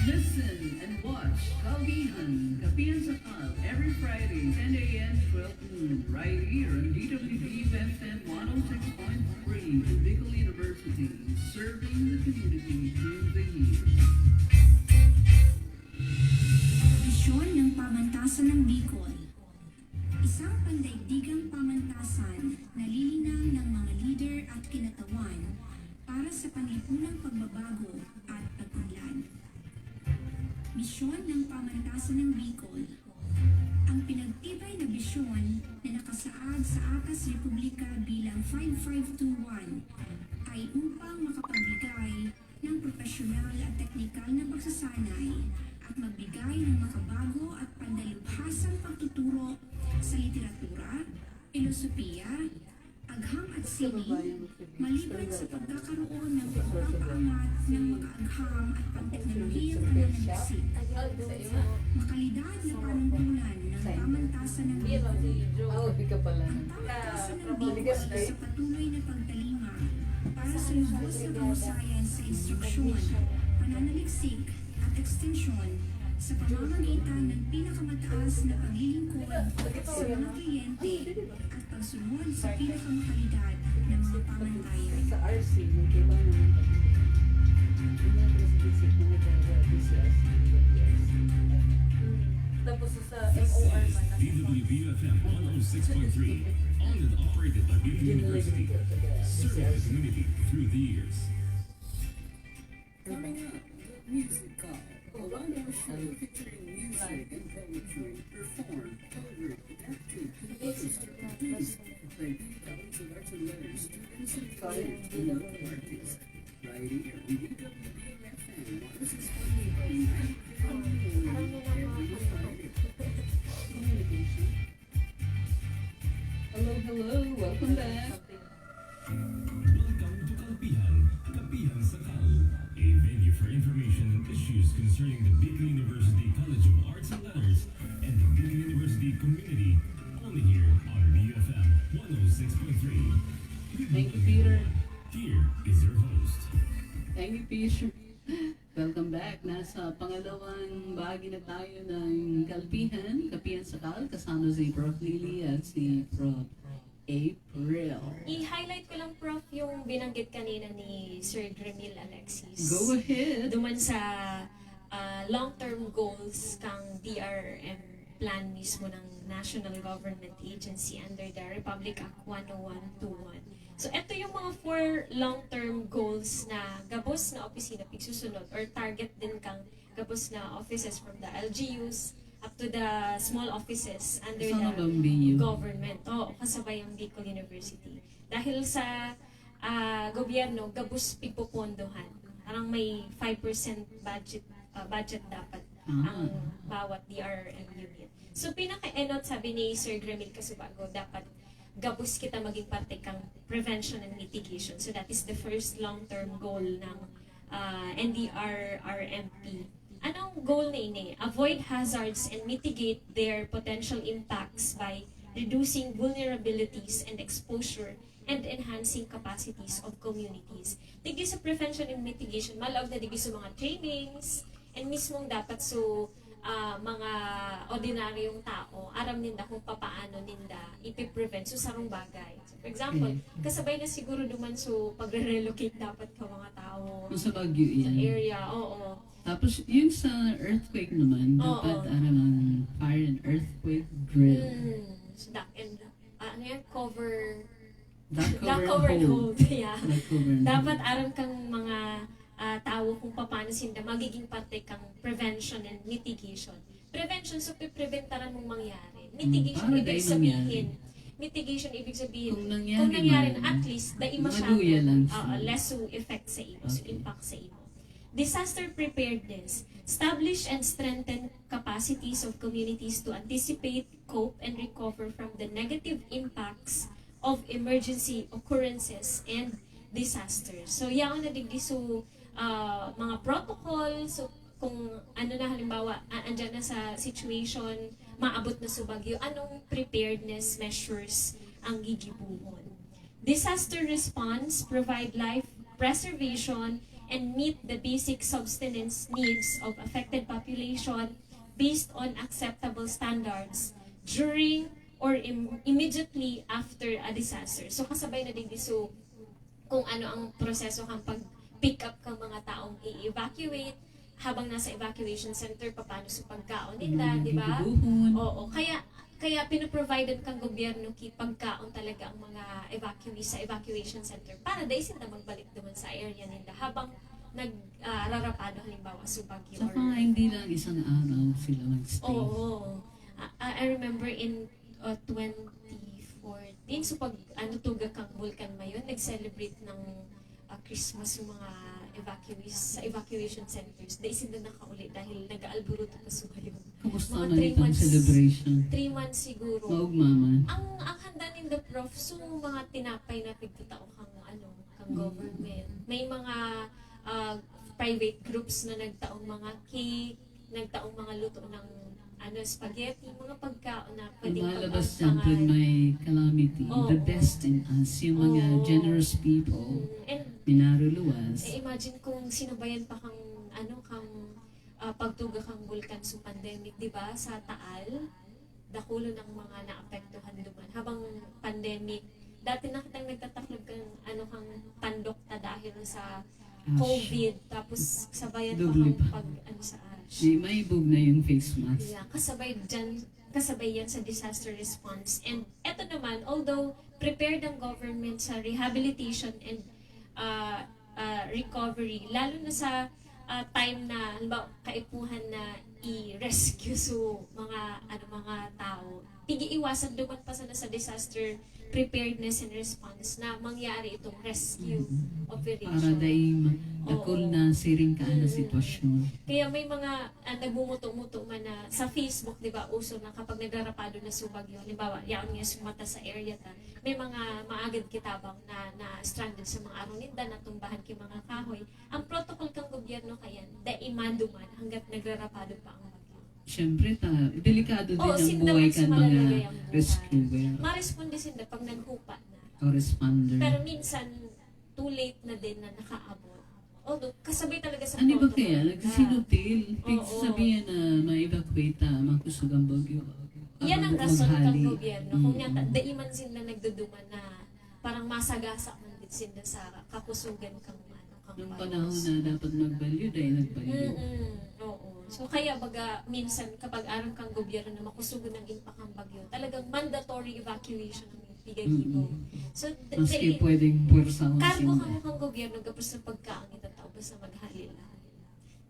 Listen and watch Kalbihan, Kapihan sa Kal, every Friday, ten a m to twelve noon, right here on D W D F M one oh six point three, the Bicol University, serving the community through the years. Bisyon ng Pamantasan ng Bicol. Isang pandaigdigang pamantasan na lilinang ng mga lider at kinatawan para sa panlipunang pagbabago at pag-unlad. Misyon ng Pamantasan ng Bicol. Ang pinagtibay na bisyon na nakasaad sa Atas Republika bilang five five two one ay upang makapagbigay ng propesyonal at teknikal na pagsasanay at magbigay ng makabago at pandalubhasang pagtuturo sa literatura, pilosopiya, agham at sining, maliban sa pagkakaroon ng pagpapaangat ng mga agham at pangteknolohiyang pananaliksik. Makalidad na panungkulan ng pamantasan ng Bicol. Ang pamantasan ng Bicol sa patuloy na pagtalima para sa lubos na kahusayan sa instruksyon, pananaliksik, at ekstensyon sa pamamagitan ng pinakamataas na paglilingkod sa mga kliyente at pagsunod sa pinakamakalidad na mga pamantayan. Sa R C, may kaibahan naman kami. Yung mga class visit, mga driver, B C R C, B C R C. Tapos sa M O R man, D W B F M one oh six point three, owned and operated by Bicol University, serving the community through the years. Coming up, the Music Call, a one-hour show featuring music and poetry, performed, covered, adapted, composed, produced by Bicol College of Arts and Letters students and fans and local artists. Right here on D W B F M one oh six point three, every Friday. Communication. Hello, hello. Welcome back. Welcome to Kalpihan, Kapihan sa Kal, a venue for information and issues concerning the Bicol University College of Arts and Letters and the Bicol University community, only here on B F M one oh six point three. Good morning, everyone. Here is your host. Thank you, Peter. Welcome back. Nasa pangalawang bahagi na tayo ng Kalpihan, Kapihan sa Kal, kasama si Prof Lily at si Prof April. I-highlight ko lang, Prof, yung binanggit kanina ni Sir Gremil Alexis. Go ahead. Duman sa, ah, long-term goals kang D R M plan mismo ng national government agency under the Republic Act one oh one two one. So, eto yung mga four long-term goals na gabos na opisina pigsusunod or target din kang gabos na offices, from the L G Us up to the small offices under the government. Oo, kasabay ang Bicol University. Dahil sa, ah, gobyerno gabos pigpopondohan. Parang may five percent budget, ah, budget dapat ang bawat D R R M unit. So, pinaka-enot, sabi ni Sir Gramil Casubago, dapat gabos kita maging parte kang prevention and mitigation. So, that is the first long-term goal ng, ah, N D R R M P. Anong goal na ini? Avoid hazards and mitigate their potential impacts by reducing vulnerabilities and exposure and enhancing capacities of communities. Digdi sa prevention and mitigation, malaog na digdi sa mga trainings, and mismong dapat so, ah, mga ordinaryong tao, aram ninda kung papaano ninda ipiprevent so sarong bagay. So, for example, kasabay na siguro duman so pagre-relocate dapat ka mga tao Kung sa Baguio sa yan. area. Oo. Tapos, yun sa earthquake naman, Oo. dapat aram ang fire and earthquake drill. Mm. So, that and, ah, ano yan? Cover, Dark dark cover and hold. Yeah. Dark cover and Dapat hold. aram kang mga, ah, tawo kung paano sinda magiging parte kang prevention and mitigation. Prevention, so pipreventaran mong mangyari. Mitigation, Para ibig dahil sabihin, mangyari. mitigation, ibig sabihin, Kung nangyari kung nangyari man, na, at least, dai masyado, maluya lang oo, siya. less so effect sa imo, so Okay. impact sa imo. Disaster preparedness. Establish and strengthen capacities of communities to anticipate, cope, and recover from the negative impacts of emergency occurrences and disasters. So, yaon na digdi so, ah, mga protocol, so kung ano na halimbawa, a- andyan na sa situation, maabot na sa bagyo, anong preparedness measures ang gigibohon? Disaster response, provide life preservation, and meet the basic subsistence needs of affected population based on acceptable standards during or im- immediately after a disaster. So, kasabay na digdi so kung ano ang proseso kang pag-pick up kang mga taong i-evacuate, habang nasa evacuation center, paano sa pagkaon ninda, Mga di ba? gigibuhon. Oo, kaya kaya pinoprovidean kang gobyerno ki pagkaon talaga ang mga evacuees sa evacuation center para dai sinda magbalik duman sa area ninda habang nag ah, rarapado halimbawa sa bagyo Saka or hindi lang isang araw sila mag-stay. Oo. I, I remember in uh, twenty fourteen, so pag ano, tuga kang Bulkan Mayon, nag-celebrate ng ah, Christmas yung mga evacuees sa evacuation centers. Dai sinda nakauli dahil nag-aalburuto pa sa Mayon. Kumusta Mga naman three itong months, celebration? Three months siguro. Maugma man. Ang, ang handa ninda, Prof, so mga tinapay na pigtatao kang, ano, kang Mm. government. May mga ah, private groups na nagtaong mga cake, nagtaong mga luto ng, ano, spaghetti, mga pagkaon na pwedeng Lumalabas pag-, dyan pag pagkain. may calamity, Oo. the best in us, yung mga Oo. generous people, Mm, and minaruluwas. eh, imagine kung sinabayan pa kang, ano, kang, ah, pagtuga kang bulkan sa pandemic, di ba? Sa Taal, dakulon ang mga naapektuhan duman. Habang pandemic, dati na kitang nagtataklog kang, ano, kang tandok ta dahil sa Ash. COVID, tapos sabayan pa Doble kang pa. pag, ano, sa ash. Di, maibog na yung face mask. Yeah, kasabay dyan, kasabay yan sa disaster response. And eto naman, although prepared ang government sa rehabilitation and ah, ah, recovery, lalo na sa ah, time na, halimbawa, kaipuhan na i-rescue so mga, ano, mga tao, pig-iiwasan duman pa sana sa disaster preparedness and response na mangyari itong rescue Mm. operation. Para dai ma-, dakul Oo. na siring ka na Mm. sitwasyon. Kaya may mga ah, nagmumuto-muto man na sa Facebook, di ba, uso na kapag nagrarapado na sa bagyo, halimbawa, yaon nga sumata sa area ta, may mga maagad kitabang na, na stranded sa mga aruninda, natumbahan ki mga kahoy. Ang protocol kang gobyerno kayan, dai maduman hanggat nagrarapado pa ang bagyo. Siyempre, ta, delikado din Oo, ang sinda buhay mas kan mga malalagay ang buhay. rescuer. Maresponde sinda pag naghupa na. O responder. Pero minsan, too late na din na nakaabot. Although, kasabay talaga sa Ano ba protocol kaya? na Nagsinutil. Oo. Sabihin na ma-evacuate ta, makusog ang bagyo. Yan ang Abang rason maghali. kang gobyerno. Kung Mm. nga ta-, dai man sila nagduduman na parang masagasa man din sila sa kakusugan kang, ano, kang Nung paros. panahon na dapat magbalyo, dai nagbalyo. Mm-mm. Oo. So, kaya baga, minsan, kapag aram kang gobyerno na makusugon ang impact ng bagyo, talagang mandatory evacuation ang pigagibo. Mm-mm. So, d-, Maski dai-, pwedeng puwersa ang kargo simba. kamo kang gobyerno, gabos sa pagkaon, ito tao, basta maghali lang.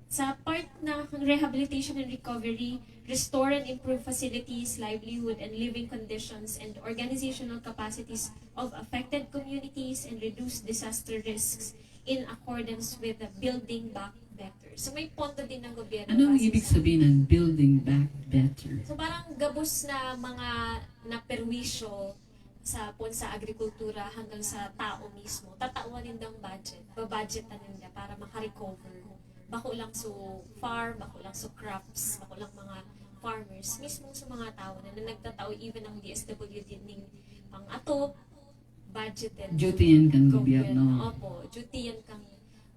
Sa part na kang rehabilitation and recovery, restore and improve facilities, livelihood, and living conditions and organizational capacities of affected communities and reduce disaster risks in accordance with the Building Back Better. So may pondo din ng gobyerno. Anong ibig sabihin ng building back better? So parang gabos na mga naperwisyo sa pon sa agrikultura hanggang sa tao mismo, tatawan nindang budget, babudgetan ninda para makarecover. Bako lang so farm, bako lang so crops, bako lang mga farmers, mismo sa mga tao na, na nagtatao, even ang D S W D ning pang-atop, budgeted. Duty yan kang gobyerno. Opo, duty yan kang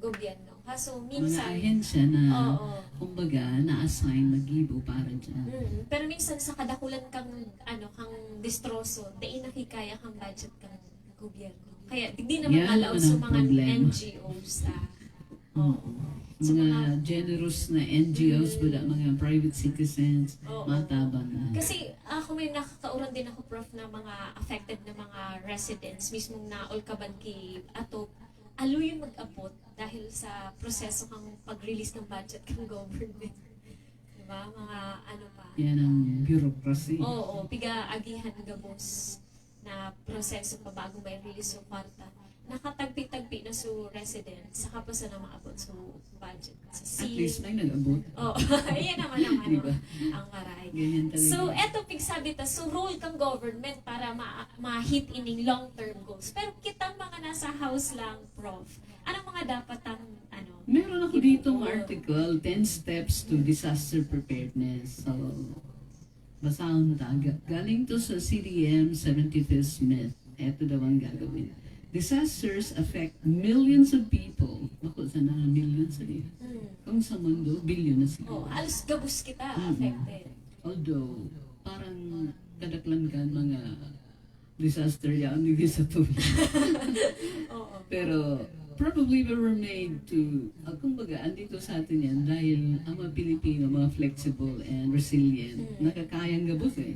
gobyerno. Kaso Mga minsan, ahensya na, Oo. kumbaga, na-assign, naggibo para dyan. Mm, pero minsan sa kadakulan kang ano, kang destroso, dai nakikaya kang budget kang gobyerno. Kaya di naman Yan allowed naman sa ang mga problema. N G Os. Ah. Oo. Sa Mga mga generous na N G Os, Mm. wala, mga private citizens, Oo. matabang na. Kasi ako, may nakakauran din ako, Prof, na mga affected na mga residents, mismong naulkaban ki atop, aloyon mag-abot dahil sa proseso kang pag-release ng budget ng government. Diba? Mga ano pa. Yan ang bureaucracy. Oo, pigaagihan gabos na proseso pa bago may release yung kwarta. Nakatagpi-tagpi na su resident, saka pa sana maabot su budget. Sa At least may nag-abot. Oh, ayan naman ang ano, Diba? Ang maray. Ganyan talaga. So, eto pigsabi ta, so role kang government para ma- ma-hit ining long-term goals. Pero kitang mga nasa house lang, Prof, anong mga dapat ang ano? Meron ako ibubuo? Ditong article, ten Steps to Disaster Preparedness. So, basahon ta. Ga- Galing to sa C D M seventy-fifth Smith. Eto daw ang gagawin. Disasters affect millions of people. Ako, sana millions eh. Mm. Kung sa mundo, bilyon na Oh, siguro. Alos gabos kita Mm. affected. Although, parang kadaklan kan mga disaster yan, hindi sa tuloy. Oo. Pero, probably we were made to, ah, kumbaga, andito sa atin yan dahil ang mga Pilipino, mga flexible and resilient, Mm. nakakayang gabos eh.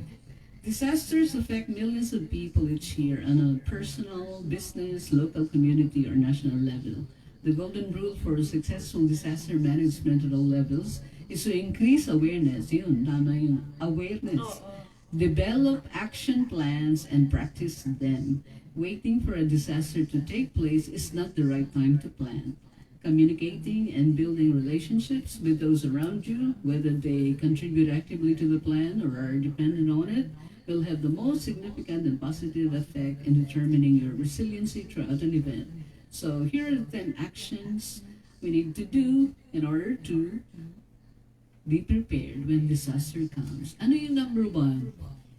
Disasters affect millions of people each year on a personal, business, local community, or national level. The golden rule for successful disaster management at all levels is to increase awareness. Yun, tama yun. Awareness. Oo. Develop action plans and practice them. Waiting for a disaster to take place is not the right time to plan. Communicating and building relationships with those around you, whether they contribute actively to the plan or are dependent on it, will have the most significant and positive effect in determining your resiliency throughout an event. So here are the ten actions we need to do in order to be prepared when disaster comes. Ano yung number one?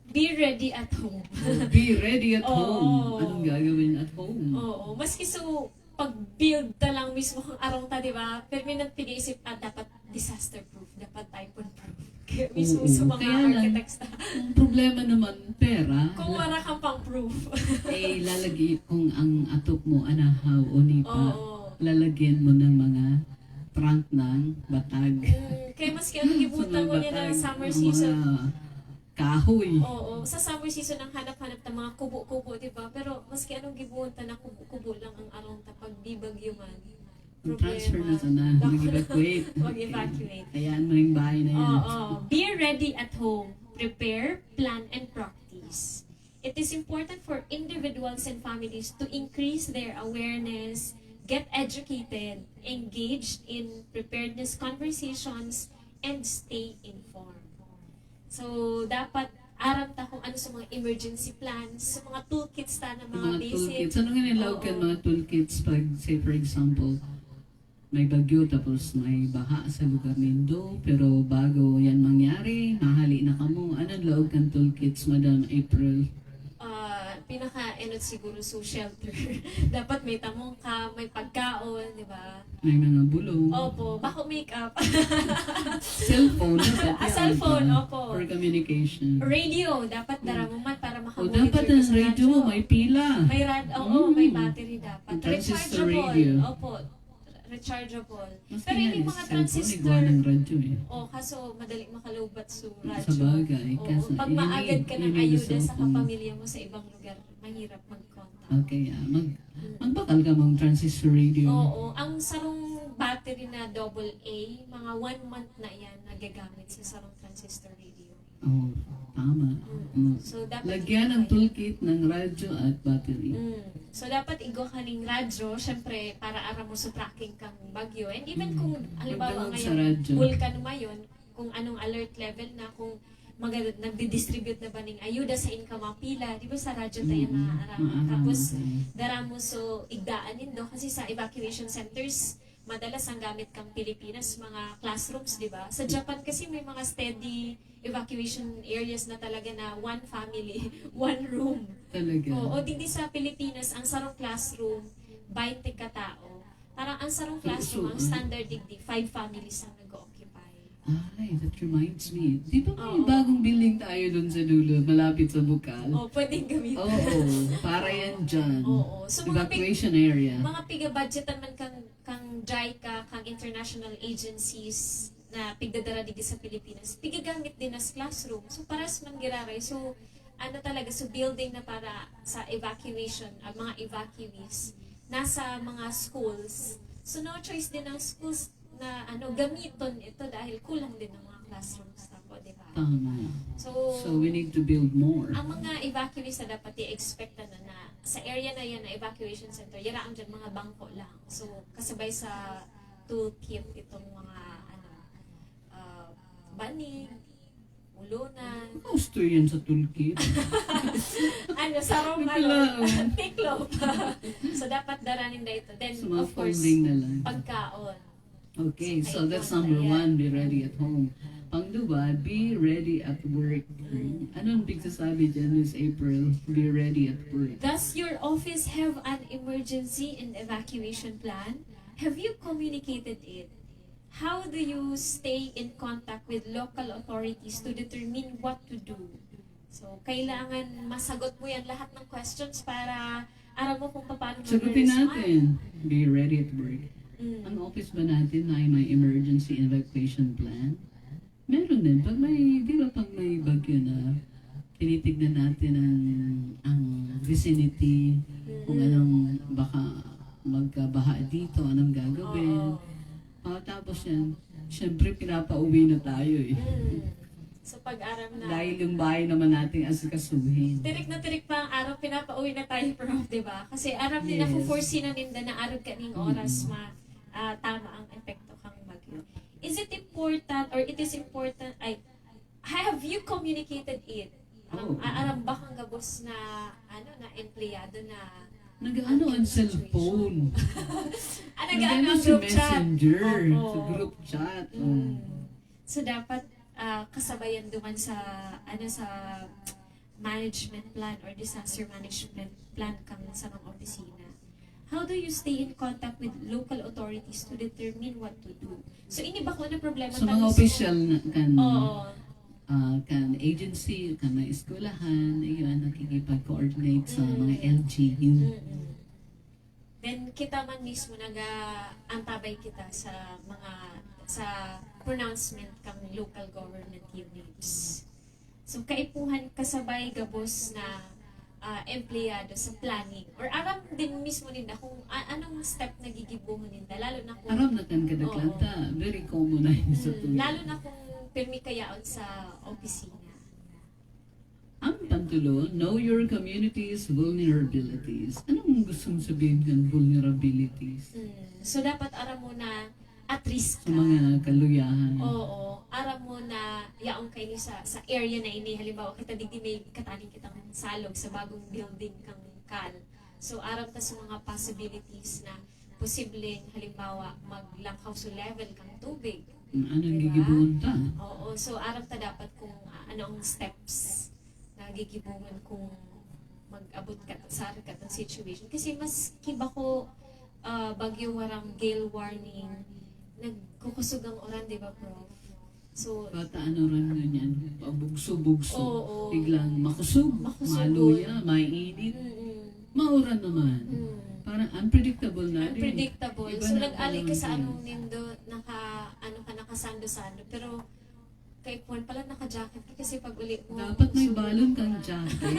Be ready at home. Be ready at Oo. Home. Anong gagawin at home? Oo. Maski so, pag-build ta lang mismo kang arong ta, di ba? Pero may nagpig-iisip, ah, dapat disaster proof, dapat typhoon proof. Kaya mismo Oo, sa mga kaya lang, architects ta. Ang problema naman, pera. Kung wala kang pang proof. Eh, lalagay kung ang atop mo, anahaw o nipa, Oo. lalagyan mo ng mga trunk ng batag. Mm, kaya maski anong gibutan Sa mo mga niya na batag, summer ang season. Mga kahoy. Oo, sa summer season, ang hanap-hanap ng mga kubo-kubo, di ba? Pero maski anong gibutan na kubo-kubo lang ang arong ta pag di bagyo man. Ang transfer na Problema. sana, Naku, mag-evacuate. Mag-evacuate. Hayaan mo yung bahay na yan. Oo. Be ready at home. Prepare, plan, and practice. It is important for individuals and families to increase their awareness, get educated, engaged in preparedness conversations, and stay informed. So, dapat aram ta kung ano sa mga emergency plans, sa mga toolkits ta na Yung mga, mga basic. Toolkits. Ano nga nilaog kan Oo. Mga toolkits pag, say for example, may bagyo tapos may baha sa lugar nindo, pero bago yan mangyari, nahali na kamo. Anong laog kan toolkits, Madam April? Ah, pinaka-enot siguro so shelter. Dapat may tamong ka, may pagkaon, di ba? May mga bulong. Opo, bako makeup. Cellphone, dapat Ah, yan, cellphone, para opo. For communication. Radio, dapat dara mo man para O makamonitor dapat ka ang sa radio mo, radyo. May pila. May rad, oo, may Mm. battery dapat. Ang transistor Rechargeable. Radio. Opo, rechargeable. Maski Pero nga hindi yung mga cellphone, transistor. Iguan ng radyo eh. Oh, kaso madali makalobat sa Sa radyo. bagay, Oo, kaso pag yun maagad eh, ka yun ng eh, ayuda gusto sa kong- kapamilya mo sa ibang lugar, mahirap mag-contact. Okay, ah, mag, magbakal ka mong transistor radio. Oo, ang sarong battery na double A, mga one month na yan nagagamit sa sarong transistor radio. Oh, tama. Mm. So, dapat Lagyan ng toolkit ng radyo at battery. Mm. So, dapat igwa kaning radyo, syempre, para aram mo sa tracking kang bagyo. And even kung, halimbawa, Magdangog sa ngayon, radyo. Bulkan Mayon, kung anong alert level na, kung mag- nagdi-distribute na ba ning ayuda sa inka mapila, di ba sa radyo tayo Mm, maaram. maaram, Tapos, okay. Dara mo, so, igdaan nindo kasi sa evacuation centers, madalas ang gamit kang Pilipinas, mga classrooms, di ba? Sa Japan kasi may mga steady evacuation areas na talaga na one family, one room. Talaga. Oo, o digdi sa Pilipinas, ang sarong classroom, twenty ka tao. Parang ang sarong classroom, ang Kalusugan. Standard digdi, five families ang nag-occupy. Ay, that reminds me. Di ba may Oo. bagong building tayo doon sa dulo, malapit sa Bukal? Oh, pwedeng gamitin. Oo, para yan dyan. Oo. So, mga pig- Evacuation area. Mga piga-budgetan man kang, kang JICA, kang international agencies na pigdadara digdi sa Pilipinas, pigagamit din as classroom. So, paras man giraray. So, ano talaga, so building na para sa evacuation, ang mga evacuees, nasa mga schools. So, no choice din ang schools na ano gamiton ito dahil kulang din ang mga classrooms na po, di ba? Tama. So, So we need to build more. Ang mga evacuees na dapat i-expect na, na sa area na yan na evacuation center, yaraang dyan mga bangko lang. So, kasabay sa toolkit itong mga ano, uh, banig, ulunan, Gusto yan sa toolkit. ano, sarong ano, Bilaon. Tiklop. So, dapat daranin na ito. Then, Sa mga of course, folding na lang. Pagkaon. Okay, so Ayun, that's number ayan. One, be ready at home. Pangduwa, be ready at work. Ano ang pigsasabi dyan, Miss April? Be ready at work. Does your office have an emergency and evacuation plan? Have you communicated it? How do you stay in contact with local authorities to determine what to do? So, kailangan masagot mo yan lahat ng questions para aram mo kung paano Sagutin mag-respond. Natin, be ready at work. Mm. Ang office ba natin ay may emergency evacuation plan? Meron din. Pag may, di ba pag may bagyo na, tinitignan natin ang, ang vicinity, kung anong baka magkabaha dito, anong gagawin. Oo. Pagkatapos yan, syempre pinapauwi na tayo eh. Mm. So, pag aram na, Dahil yung bahay naman natin asikasuhin. Tirik na tirik pa ang araw, pinapauwi na tayo, Prof, di ba? Kasi aram nila, Yes. Foresee na ninda na arog kaning oras ma, ah, tama ang epekto kang bagyo. Is it important or it is important, ay, have you communicated it? Aram, Oo. ah, aram ba kang gabos na, ano, na empleyado na Nag-ano ang situation? cellphone? Ah, nag-ano ang sa group chat? Messenger, Opo. Sa group chat. Mm. Oh. So, dapat ah, kasabayan duman sa, ano, sa management plan or disaster management plan kang sarong opisina. How do you stay in contact with local authorities to determine what to do? So, ini ba ko na problema Sa ta mga mismo? Opisyal na kan, Oo. ah, kan agency, kan mga eskwelahan, ayun, nakikipag-coordinate sa Mm. mga L G U. Mm-mm. Then, kita man mismo, nag-aantabay kita sa mga, sa pronouncement kang local government units. So, kaipuhan kasabay gabos na ah, empleyado sa planning? Or aram din mismo ninda kung a- anong step na gigibuhon ninda, lalo na kung Aram na kan kadaklan Oo. ta, very common na yun sa Mm, tuyo. Lalo na kung pirmi kayaon sa opisina. Ang pantulo, know your community's vulnerabilities. Anong gusto mong sabihin ng vulnerabilities? Mm. So, dapat aram mo na at risk Sa ka. Mga kaluyahan. Oo. Aram mo na yaong kayo sa, sa area na ini. Halimbawa, kita digdi may kataning kitang salog sa bagong building kang kal. So, aram ta sa mga possibilities na posibleng, halimbawa, maglangkaw sa level kang tubig. Anong Diba? gigibuhon ta? Oo. So, aram ta dapat kung ah, anong steps na gigibuhon kung mag-abot ka sa katong situation. Kasi mas kiba ko ah, bagyo warang gale warning, nagkukusog ang uran, di ba, Prof? So, Bata ano ran ngunyan, pabugso-bugso. Oo. Biglang makusog, Makusog. maluya, mainit, mm-mm. Mauran naman. Mm. Parang unpredictable na rin. Unpredictable. Iba So, na nag-ali pala ka sa ang anong nindo, naka, ano ka, nakasando-sando. Pero, kay Juan pala, naka-jacket ka kasi pag uli mo. Dapat may so, balon kang jacket.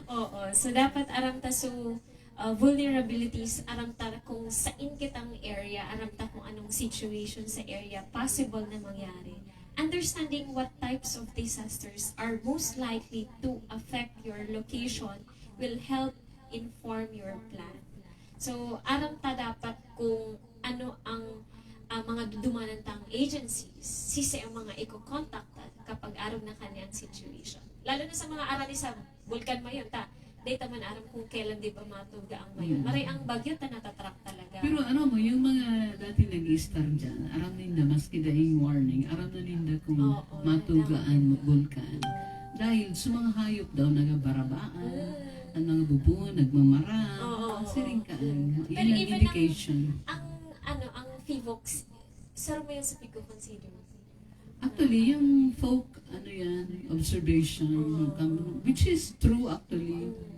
Oo. So, dapat aram ta so, uh, vulnerabilities, aram ta kung sain kitang area, aram ta kung anong situation sa area possible na mangyari. Understanding what types of disasters are most likely to affect your location will help inform your plan. So, aram ta dapat kung ano ang, ah, mga dudumanan tang agencies, sisay ang mga iko-contact ta kapag aram na kani ang situation. Lalo na sa mga arani sa Bulkan Mayon ta, di ta man aram kung kailan di ba matuga ang Mayon. Mm. Maray ang bagyo ta natatrack talaga. Pero ano mo, yung mga dati nag-i-star dyan, aram ninda, maski daing warning, aram na ninda kung Oo, matuga ang bulkan. Dahil sa mga hayop daw nagabarabaan, Mm. ang mga bubon, nagmamara, Oo, oo, siring oo. Ka, Mm. Pero yun ang even ang, indication. Ang, ano, ang PHIVOLCS, saro mo yung sa pagko-consider. Actually, yung folk, ano yan, observation, Mm. kam-, which is true actually. Mm.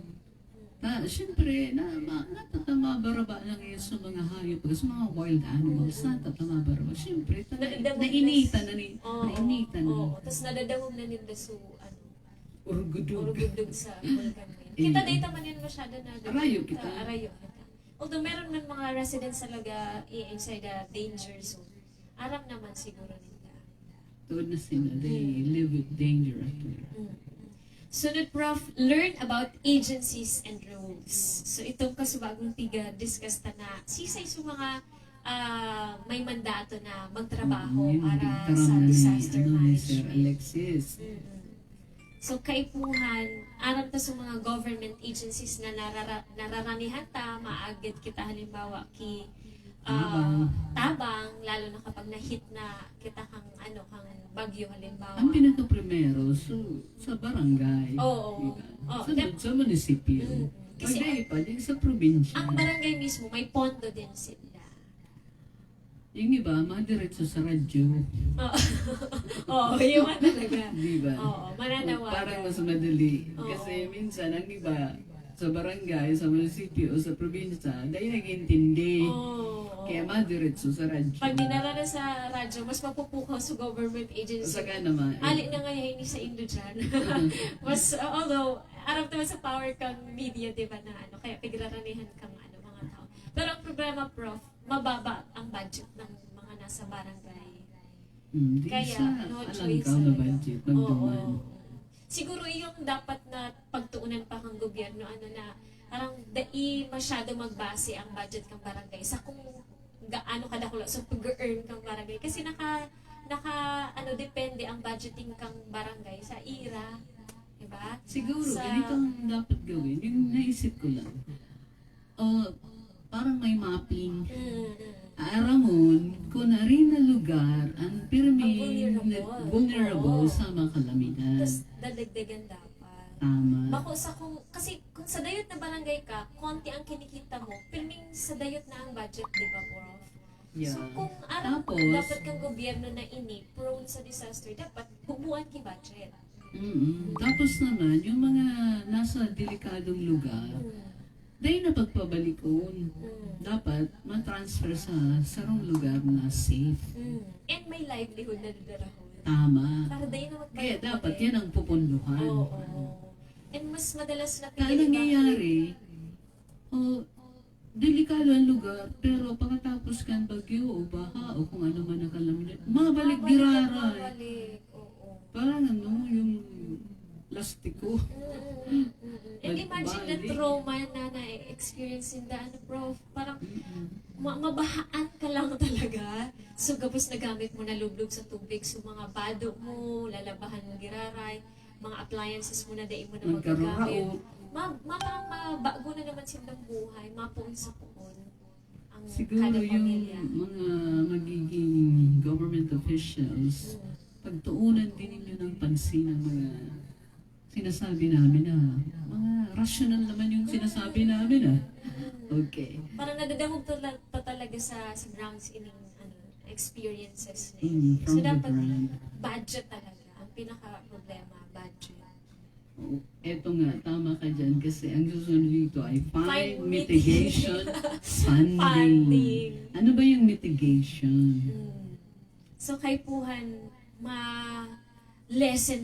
Na, siyempre, na, ma-, natatama baraba lang yun sa mga hayop, sa mga wild animals, natatama baraba. Siyempre, ta-, Nadadangog na nainitan na ni-, Oo, nainitan na. Oo, tas nadadangog na ninda su, ano, Urugudog. Urugudog sa bulkan mo yun. Kita Ayun. Data man yun masyado na Arayo kita. Ah, arayo kita. Although meron man mga residents talaga i-, inside the danger zone. Aram naman siguro nila. Tuod na sila, they live with danger at will. Mm. Sunod, Prof, learn about agencies and roles. So, itong kasubagong tiga-discuss ta na, sisay sa mga, ah, may mandato na magtrabaho Mm, yun, para bigtaran sa na ni, disaster ano, ni Sir management. Alexis. Mm-mm. So, kaipuhan, aram ta sa mga government agencies na narara-, nararanihan ta, maagad kita halimbawa ki, ah, Tabang. Tabang, lalo na kapag na-hit na kita kang, ano, kang bagyo halimbawa. Ang pinakaprimero, so, sa barangay. Oo. Diba? Oo, Sunod dep- sa munisipyo. Mm. Kasi Pwede pa din sa probinsya. Ang barangay mismo, may pondo din sila. Yung iba, madiretso sa radyo. Oo. Oo, yun nga talaga. Di ba? Oo, mananawagan. Parang mas madali. Oo. Kasi minsan, ang iba, sa barangay, sa munisipyo, o sa probinsya, dahil nag-intindi. Oo, oo. Kaya madiretso sa radyo. Pag dinara na sa radyo, mas mapupukaw sa government agency. Saka naman, eh. Ali na nga yan, ini sa Indo dyan. Mas, although, aram naman sa power kang media, di ba, na ano, kaya pigraranihan kang ano, mga tao. Pero ang problema, Prof, mababa ang budget ng mga nasa barangay. Hmm, di Kaya, sa no choice alangkaw na talaga. Budget, Oo, magduman. Oo. Siguro yung dapat na pagtuunan pa kang gobyerno, ano na, parang dai masyado magbase ang budget kang barangay sa kung gaano kadakula sa pag-earn kang barangay. Kasi naka, naka, ano, depende ang budgeting kang barangay sa ira. Diba? Siguro, Sa ganito ang dapat gawin. Yung naisip ko lang. O, parang may mapping. Mm, mm. Aaramon kung ari na lugar ang pirmi Ang vulnerable. Vulnerable Oo. Sa mga kalamidad. Tas dadagdagan dapat. Tama. Bako sa kung, kasi kung sa dayot na barangay ka, konti ang kinikita mo, pirming sa dayot na ang budget, di ba, Prof? Yeah. So, kung aram Tapos, dapat kang gobyerno na ini, prone sa disaster, dapat bubuan ki budget. Mm-mm. Tapos naman, yung mga nasa delikadong lugar, Mm. dahil na pagpabalikon, Mm. dapat matransfer sa sarong lugar na safe. Mm. And may livelihood na dadarahon. Tama. Para dahil na Kaya magpabalikon dapat eh. Yan ang pupunduhan. Oo. And mas madalas na Kaya pinag-evacuate. Nangyayari, o, delikado ang lugar, pero pagkatapos kan bagyo o baha o kung ano man ang kalamidad, mabalik Mabalik at giraray. Mabalik, oo. Parang ano, yung lastiko. Mm, mm, mm, mm. And imagine the Nagbalik. Trauma na na-experience ninda, ano, Prof? Parang Mm-mm. ma-, mabahaan ka lang talaga. So, gabos na gamit mo nalublog sa tubig. So, mga bado mo, lalabahan mo giraray, mga appliances mo na dai mo na Magkararaot. Magagamit. Ma-, ma-, ma-, mabago na naman silang buhay, mapuon sa puon ang Siguro kada yung pamilya. Mga magiging government officials, Mm. pagtuunan din ninyo ng pansin ang mga sinasabi namin, ah. Mga rational naman yung sinasabi namin, ah. Okay. Parang nadadangog tala-, pa talaga sa, sa grounds ining, ano, experiences na yun. Mm, from So, the dapat ground. Budget talaga. Ang pinaka-problema, budget. Oo. Eto nga, tama ka dyan kasi ang susunod dito ay find Find mitigation mitigation. Funding. Funding. Ano ba yung mitigation? Mm. So, kaipuhan, ma-lessen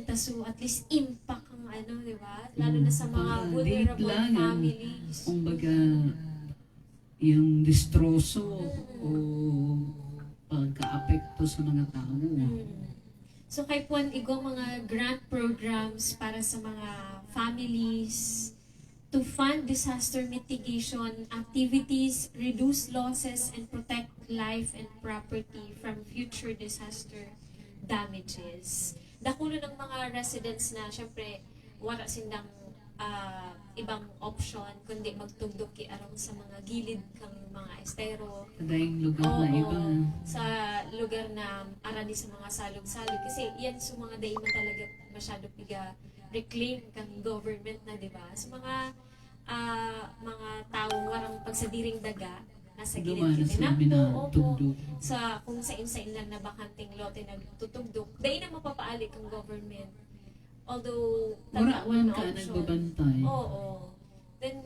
ta so at least impact ang ano, di ba? Lalo na sa mga Mm, para vulnerable liit lang ang, families. Kumbaga, yung destroso Mm. o pagkaapekto sa mga tawo. Mm. So, kay Puan, igwa mga grant programs para sa mga families to fund disaster mitigation activities, reduce losses, and protect life and property from future disaster damages. Dakulon ang mga residents na, syempre, wala sindang ah, ibang option kundi magtugdok ki arong sa mga gilid kang mga estero. Sa daing lugar na Oo, iba. Sa lugar na arani sa mga salog-salog. Kasi yan sa mga dai man talaga masyado piga-reclaim kang government na, di ba? Sa mga ah, mga tawo warang pagsadiring daga, nasa gilid Duman na kini sa na, bina oo, tugdok. sa kung sain-sain lang na bakanteng lote nagtutugdok, dai na mapapaali kang government. Although, Wala tag-, man na ka option. Nagbabantay. Oo. Then,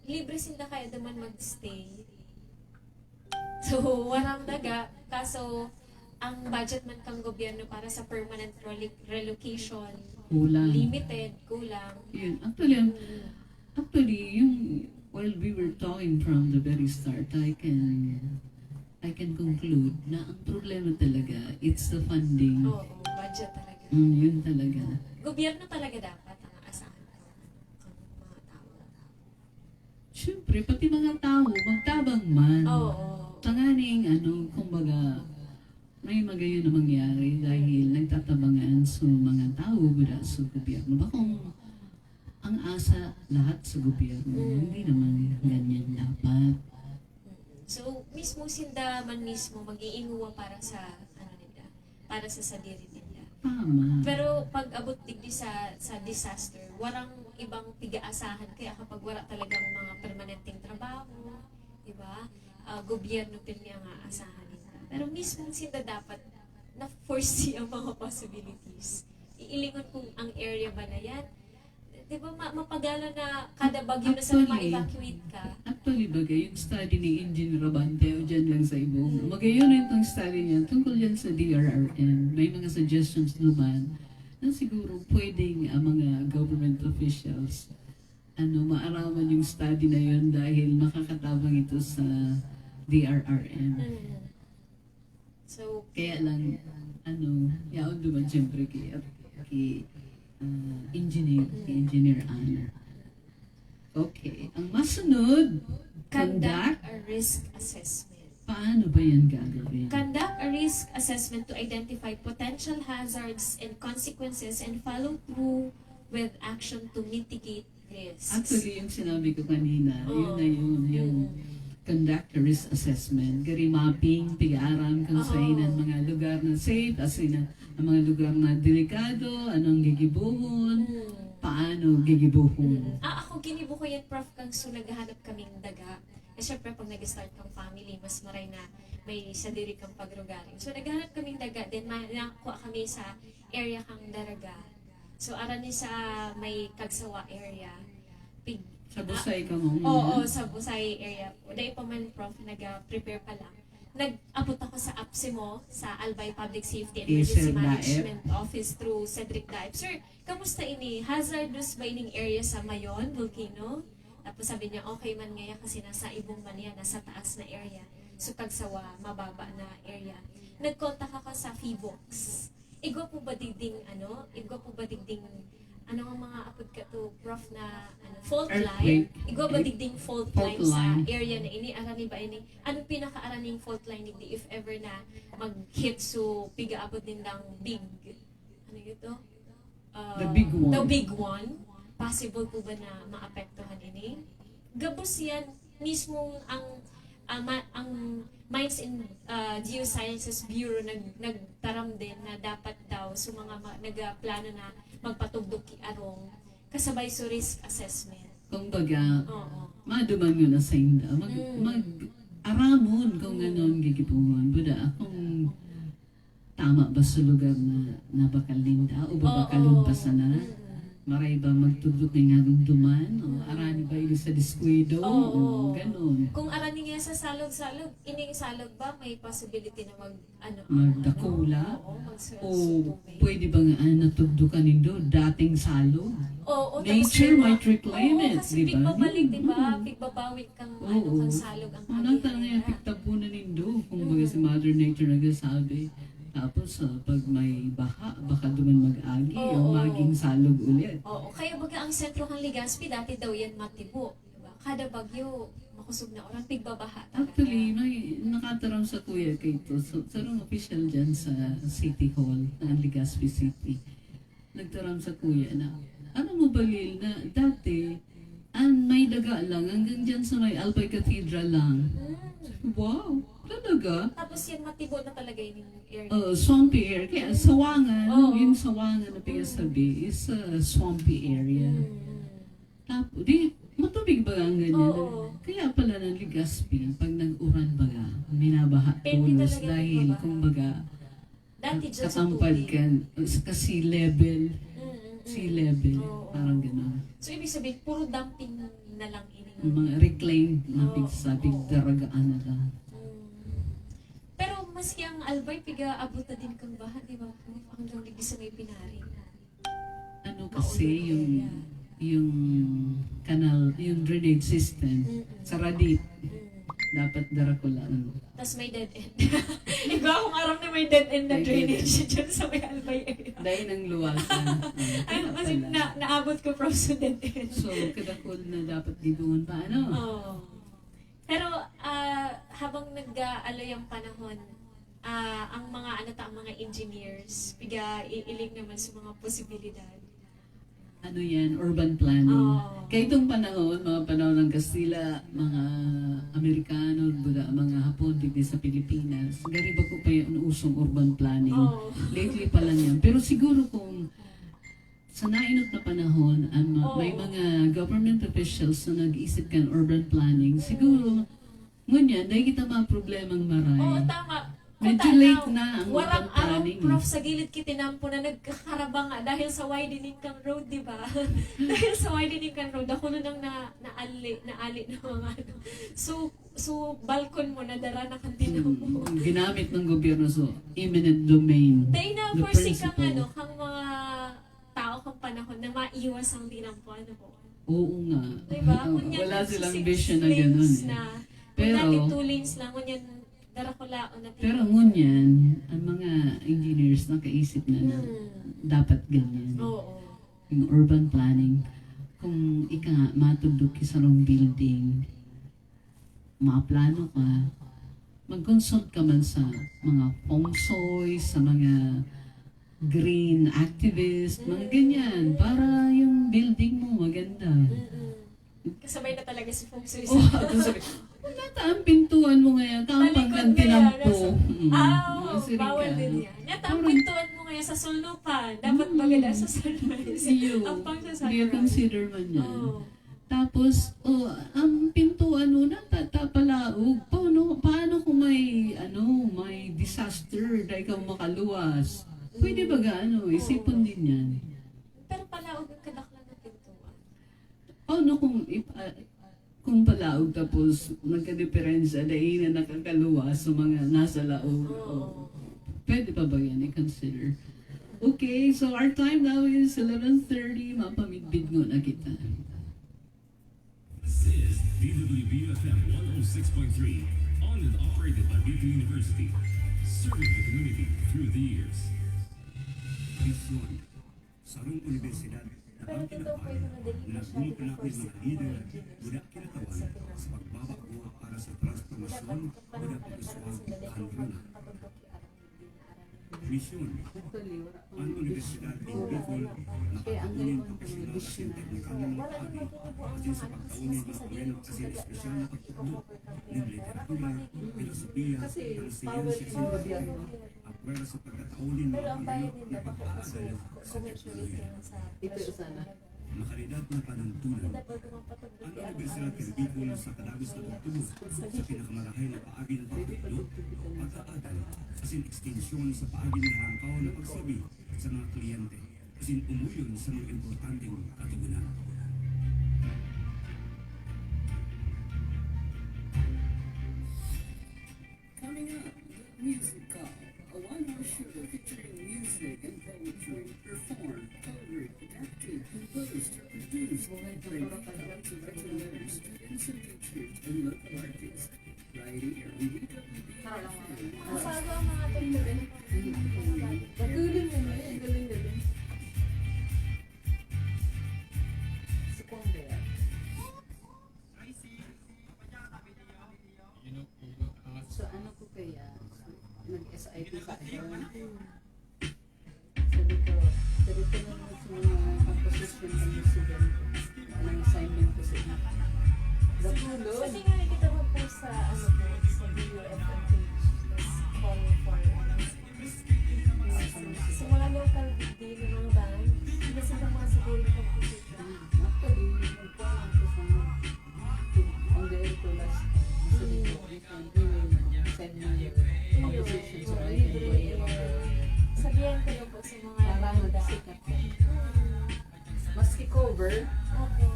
libre sinda kaya duman mag-stay. So, warang daga. Kaso, ang budget man kang gobyerno para sa permanent relo- relocation, Kulang. Limited, kulang. Yun. Actually, ang, Mm. actually, yung, while we were talking from the very start, I can, I can conclude na ang problema talaga, it's the funding. Oo, budget talaga. Mm, yun talaga. Gobyerno talaga dapat ang asahan ko. Ang mga tao. Siyempre, pati mga tao, magtabang man. Oo. Tanganing, ano, kumbaga, may magayon na mangyari dahil nagtatabangan sa mga tao, wala sa gobyerno. Bakong ang asa lahat sa gobyerno, Mm. hindi naman ganyan dapat. So, mismo sinda man mismo mag-iinguwa para sa, ano nila, para sa sadiri nila. Tama. Pero pag abot digdi sa, sa disaster, warang ibang pigaasahan. Kaya kapag wala talagang mga permanenteng trabaho, di ba? Ah, gobyerno pirmi ang aasahan nila. Pero mismo sinda dapat na-foresee ang mga possibilities. Iilingon kung ang area ba na yan. Di ba, ma- mapagala na kada bagyo na sana Actually, ma-evacuate ka. Actually, bagay yung study ni Engineer Abante o dyan lang sa Ibong. Mm. Magayon na itong study niya tungkol yan sa D R R M. May mga suggestions naman na siguro pwedeng ang mga government officials ano, maaraman yung study na yun dahil makakatabang ito sa D R R M. Mm. So, Kaya lang, ano, yaon duman siyempre kay, kay ah, engineer, kay engineer Ana. Okay. Ang masunod, conduct conduct. A risk assessment. Paano ba yan gagawin? Conduct a risk assessment to identify potential hazards and consequences and follow through with action to mitigate risks. Actually, yung sinabi ko kanina, yun Oo. na yun, yung Mm. conduct a risk assessment. Gari mapping, pig-aaram kung Oo. saan ang mga lugar na safe, as in, ang mga lugar na delikado, anong gigibuhon, Mm. paano gigibuhon. Ah, ako ginibo ko yan, Prof, kang so naghahanap kaming daga. Eh, syempre, pag nag-start kang family, mas maray na may sadiri kang pagrugaring. So, naghahanap kaming daga, then ma- nakuha kami sa area kang Daraga. So, arani sa may Kagsawa area. Pig- Sa Busay ka mo. Oo, sa Busay area. Dai pa man, Prof, nag-prepare pa lang. Nag-abot ako sa APSEMO, sa Albay Public Safety and Eh, Emergency Sir Daep. Management Office through Cedric Daep. "Sir, kamusta ini? Hazardous ba ining area sa Mayon Volcano?" Tapos sabi niya, "Okay man ngaya kasi nasa Ibong man yan, nasa taas na area. So, Kagsawa, mababa na area." Nag-contact ako sa PHIVOLCS. Igwa po ba digding, ano? Igwa po ba digding, ano ang mga apod ka to, Prof, na, ano, fault line? Earthquake. Igwa ba digding fault Fault line sa line. Area na ini? Arani ba ini? Ano pinaka-araning fault line digdi if ever na mag-hit so piga-apod nindang big? Ano yun to? Ah, The big one. The big one. Possible po ba na maapektuhan ini? Gabos yan, mismong ang, ah, ma- ang Mines and ah, Geosciences Bureau nag, nagtaram din na dapat daw sa mga ma- nagplano na magpatugdok ki arong, kasabay sa risk assessment. Kumbaga, Oo. maduman mo na sa inda. Mag, Mm. mag-aramon kung ano ang gigibuhon. Buda, kung tama ba sa lugar na nabakal ninda o babakalon Oo. pa sana? Mm. Maray ba magtugdok na nga duman? O arani ba ini sa diskwido? Oo. O ganun. Kung arani nga sa salog-salog, ining salog ba may possibility na mag, ano, Magdakula? Oo, magsu- O tubig. Pwede ba nga ah, natugdukan nindo dating salog? Oo, Nature tapos might reclaim oo, it, kasi di ba? pigbabalik, di ba? Oo. Pigbabawit kang Oo. ano, kang salog ang Ano area talaga nila. Yung pigtabunan nindo? Kung baga Si Mother Nature nagsasabi. Tapos, ah, pag may baha, baka duman mag-agi o Oo. maging salog ulit. Oo, kaya baga ang sentro kan Legazpi, dati daw yan matibo, di ba? Kada bagyo, makusog na uran, pigbabaha talaga. Actually, may nakataram sa kuya kay ito. So, sarong official dyan sa City Hall, ng Legazpi City. Nagtaram sa kuya na, "Ano mo balil na dati, an may daga lang, hanggang dyan sa may Albay Cathedral lang." Mm. Sabi ko, "Wow, talaga?" Tapos yan, matibo na talaga yun yung area. Oo, swampy area. Kaya sawangan, Oo. yung sawangan na pinasabi is, uh, swampy area. Mm. Tapos, di, matubig ba ang ganyan? Oo. Kaya pala ng Legazpi, pag nag-uran baga, binabaha Depende tulos talaga dahil, magbabaha. kumbaga, Dati dyan sa katampad tubig. ka, ka sea level. Mm, mm, Sea mm. level, Oo. parang gano'n. So, ibig sabihin, puro dumping na lang ini. Yung mga reclaimed na Oo, pigsabi, oo. daragaan na lang. Mm. Pero maski ang Albay, piga-abot na din kang baha, di ba? Hanggang digdi sa may Pinari. Ano kasi Maulog yung, area. yung kanal, yung drainage system, Mm-mm. sa Radit, Mm. dapat darakulaan. Tas may dead end. Igwa akong aram na may dead end na May dead drainage end. dyan sa may Albay area. Dahil ng luwasan. Ah, Ay, kaya kasi pala. na, naabot ko from sa dead end. So, kadakol na dapat gibuon pa, ano? Oo. Pero, ah, habang nag-aaloy ang panahon, ah, ang mga, ano ta, ang mga engineers, piga-iiling naman sa mga posibilidad. Ano yan? Urban planning. Oo. Kaya itong panahon, mga panahon ng Kastila, mga Amerikano, buda, mga Hapon, digdi sa Pilipinas, gariba ko pa yung usong urban planning. Oo. Lately pa lang yan. Pero siguro kung sa nainot na panahon, ang ma-, Oo. may mga government officials na nag-isip kan urban planning, siguro, ngunyan, dahil kita mga problemang maray. Oo, tama. Medyo Kuta late na, na ang warang urban arong planning. prof sa gilid kitinampo na nagkakarabanga dahil sa widening kan road, di ba? Dahil sa widening kan road, ako na nang na, naali, naali ng mga ano. So, so balkon mo, nadara na kan tinampo. Mm, ginamit ng gobyerno, so, eminent domain. Dahil na The foresee kang principle. ano, kang mga tao kang panahon na maiwas ang tinampo, ano po? Oo nga. Di ba? Oo, Kunya, wala silang six vision na lanes ganun eh. na. Kung Pero dati two lanes lang, ngunyan, darakulaon na Pero tinampo. ngunyan, ang mga engineers nakaisip na na Hmm. dapat ganyan. Oo. Yung urban planning, kung ika nga matugdok ka sa wrong building, maplano ka, mag-consult ka man sa mga feng shui, sa mga green activist, mga Mm. ganyan, para yung building mo maganda. Mm-mm. Kasabay na talaga si feng shui sa Oh, ako sabi, "Wala ta, ang pintuan mo ngayon, kampang Talikod ng ngayon, tinampo." nasa Mm. Ah, Mga sirika. bawal din yan. Yata ang Parang pintuan mo ngayon sa sulnupan, dapat Mm. maganda sa sunrise. Iyo. Ampang sa Hindi sunrise. consider man yan. Oo. Tapos, oh, ang pintuan mo na ta-, ta-, palaog. Paano, paano kung may, ano, may disaster, dahil ka makaluwas? Pwede ba ga, ano, isipon din yan. Pero palaog ang kadaklan ng pintuan. Paano kung ip-, ah, kung palaog tapos nagkadiperensya, dahil na nakakaluwas sa mga nasa laog? Oo. Oh. Pwede pa ba yan i-consider? Okay, so our time now is eleven thirty. Mapamidbid na kita. This is D W B F M one oh six point three, owned and operated by B P University, serving the community through the years. Misyon, sarong unibersidad na pangkinaban na nagmumukla nin mga lider, buda kinatawan sa pagbabagwa para sa transformasyon buda pag-uswag kan luna. Misyon, an Universidad nin Bicol makatao nin propesyonal asin teknikal na mga paagi, asin sa pagtao nin mga buena asin espesyal na pagtukdo nin literatura, pilosopiya, asin siyensya, apwera sa pagkatao nin mga buena na pag-aaral sa teknolohiya. Makalidad na panantunan. An Unibersidad kan Bicol sa kadagos na pagtubod sa pinakamarahay na paagi nin pagtukdo, pag-aagal, asin ekstensyon sa paagi nin halangkaw na pagserbi sa mga kliyente, asin umuyon sa mga importanteng katogonan. Coming up, Music Call, a one-hour show featuring music and poetry, performed, co-written, adapted, composed, produced, and played by talented writer-letters, students and teachers, and local artists. Right here on D W B F M one oh six point three. Nag-S I T pa ako. Sabi ko, sabi ko na naman sa mga composition ng student ko. Anong assignment ko sa inyo? Natulog. Pati nga kita mag-post sa ano po, sa B U F M page, tapos call for sa mga local D J, yung mga band, hindi sila mga siguro yung composition. Actually, nagkuhan ako sa mga ang dahil ko last time. Sabi ko, "Ay, hindi mo send mo yung composition sa akin." Sabihan ko na po sa mga Para banda. magsikat ka. Maski cover, Opo.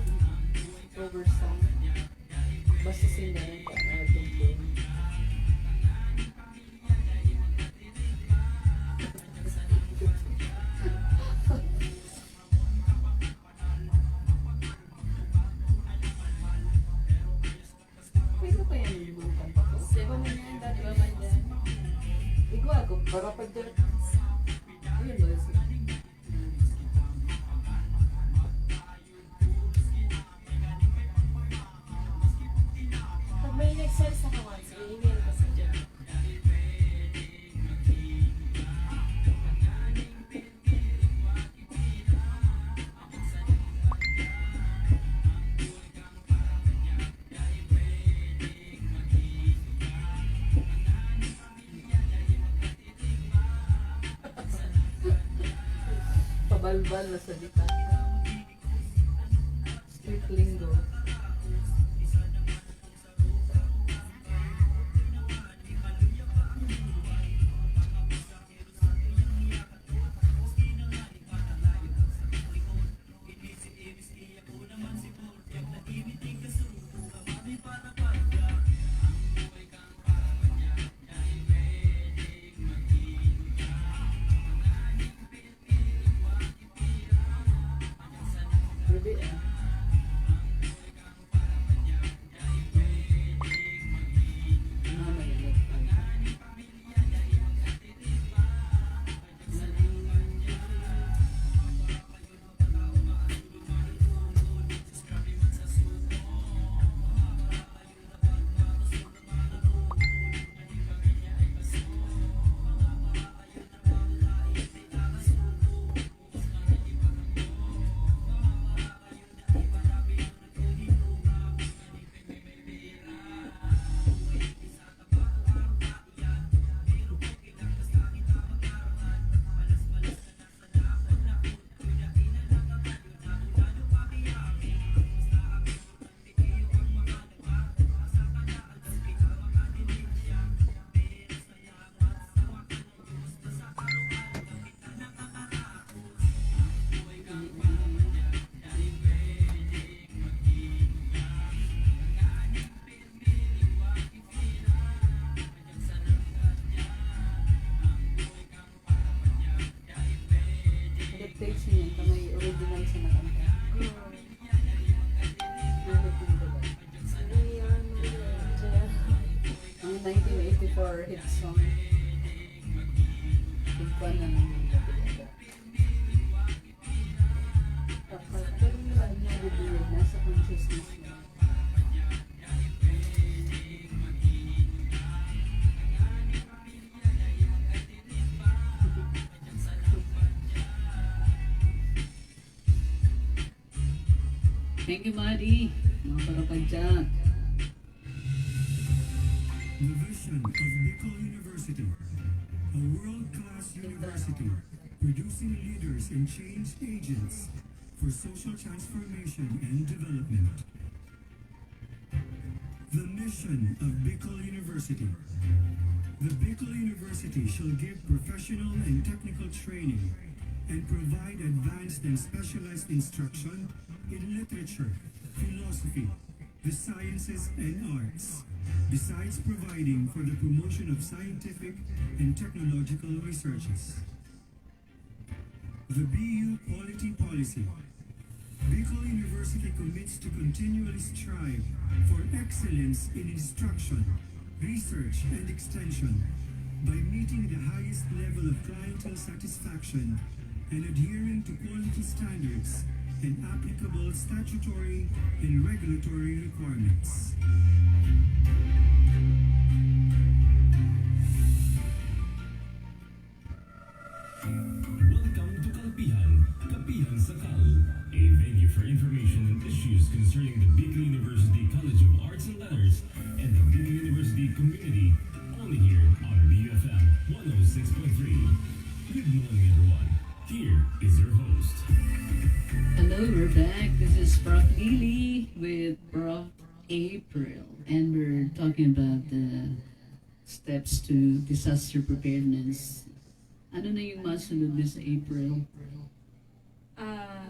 cover song. Basta singer, ano, tungkol. Pwede pa yan yung mga kanta ko? Seven na yan, dati ba man dyan? Igwa ako, para pa dyan. Ayun ba yun? Pag may nag-sell sa kawan, sige, email ko sa inyo. Pabalbal na salita. Street lingo. Grabe, ah. Ano naman yun? Adaptation yan, pa may original sa nakanta. Ano po yung diba? Ang nineteen eighty-four hit song. Yung pa na nang nabili. Pero yung ano niya, bibili, nasa consciousness niya. Thank you, Madi. Mga parapadyak. The vision of Bicol University, a world-class university producing leaders and change agents for social transformation and development. The mission of Bicol University. The Bicol University shall give professional and technical training and provide advanced and specialized instruction in literature, philosophy, the sciences and arts, besides providing for the promotion of scientific and technological researches. The B U Quality Policy. Bicol University commits to continually strive for excellence in instruction, research, and extension by meeting the highest level of clientele satisfaction and adhering to quality standards and applicable statutory and regulatory requirements. six point three. Good morning, everyone. Here is your host. Hello, we're back. This is Prof Lily with Prof April, and we're talking about the steps to disaster preparedness. Ano na yung masunod, Miss April? Ah,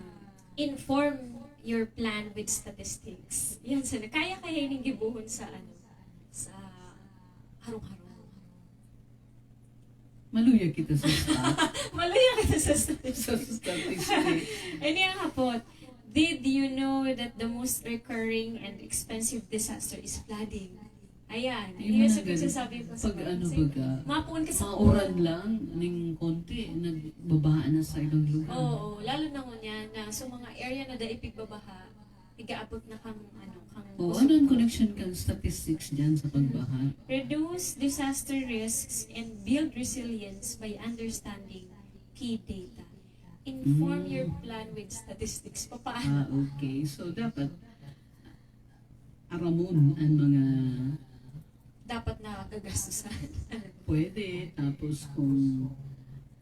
inform your plan with statistics. Yan, sa kaya-kaya ining gibuhon sa ano, sa harong-harong. Maluya kita sa stat. Maluya kita sa Sa statistics. Statistic. Ini ang hapot. Did you know that the most recurring and expensive disaster is flooding? Ayan, Yung yun mga sa ganun. pagsasabi ko sa Pag ano kasi baga, mapuon ka sa mauran lang, ning konti, nagbaba na sa ibang lugar. Oo, lalo na ngunyan na sa mga area na dai pigbabaha, igaabot na kang ano, kang O, kusog. Ano ang connection kang statistics dyan sa pagbaha? Reduce disaster risks and build resilience by understanding key data. Inform Mm. your plan with statistics. Papaano? Ah, okay. So, dapat aramon ang mga Dapat na gagastusan. pwede. Tapos kung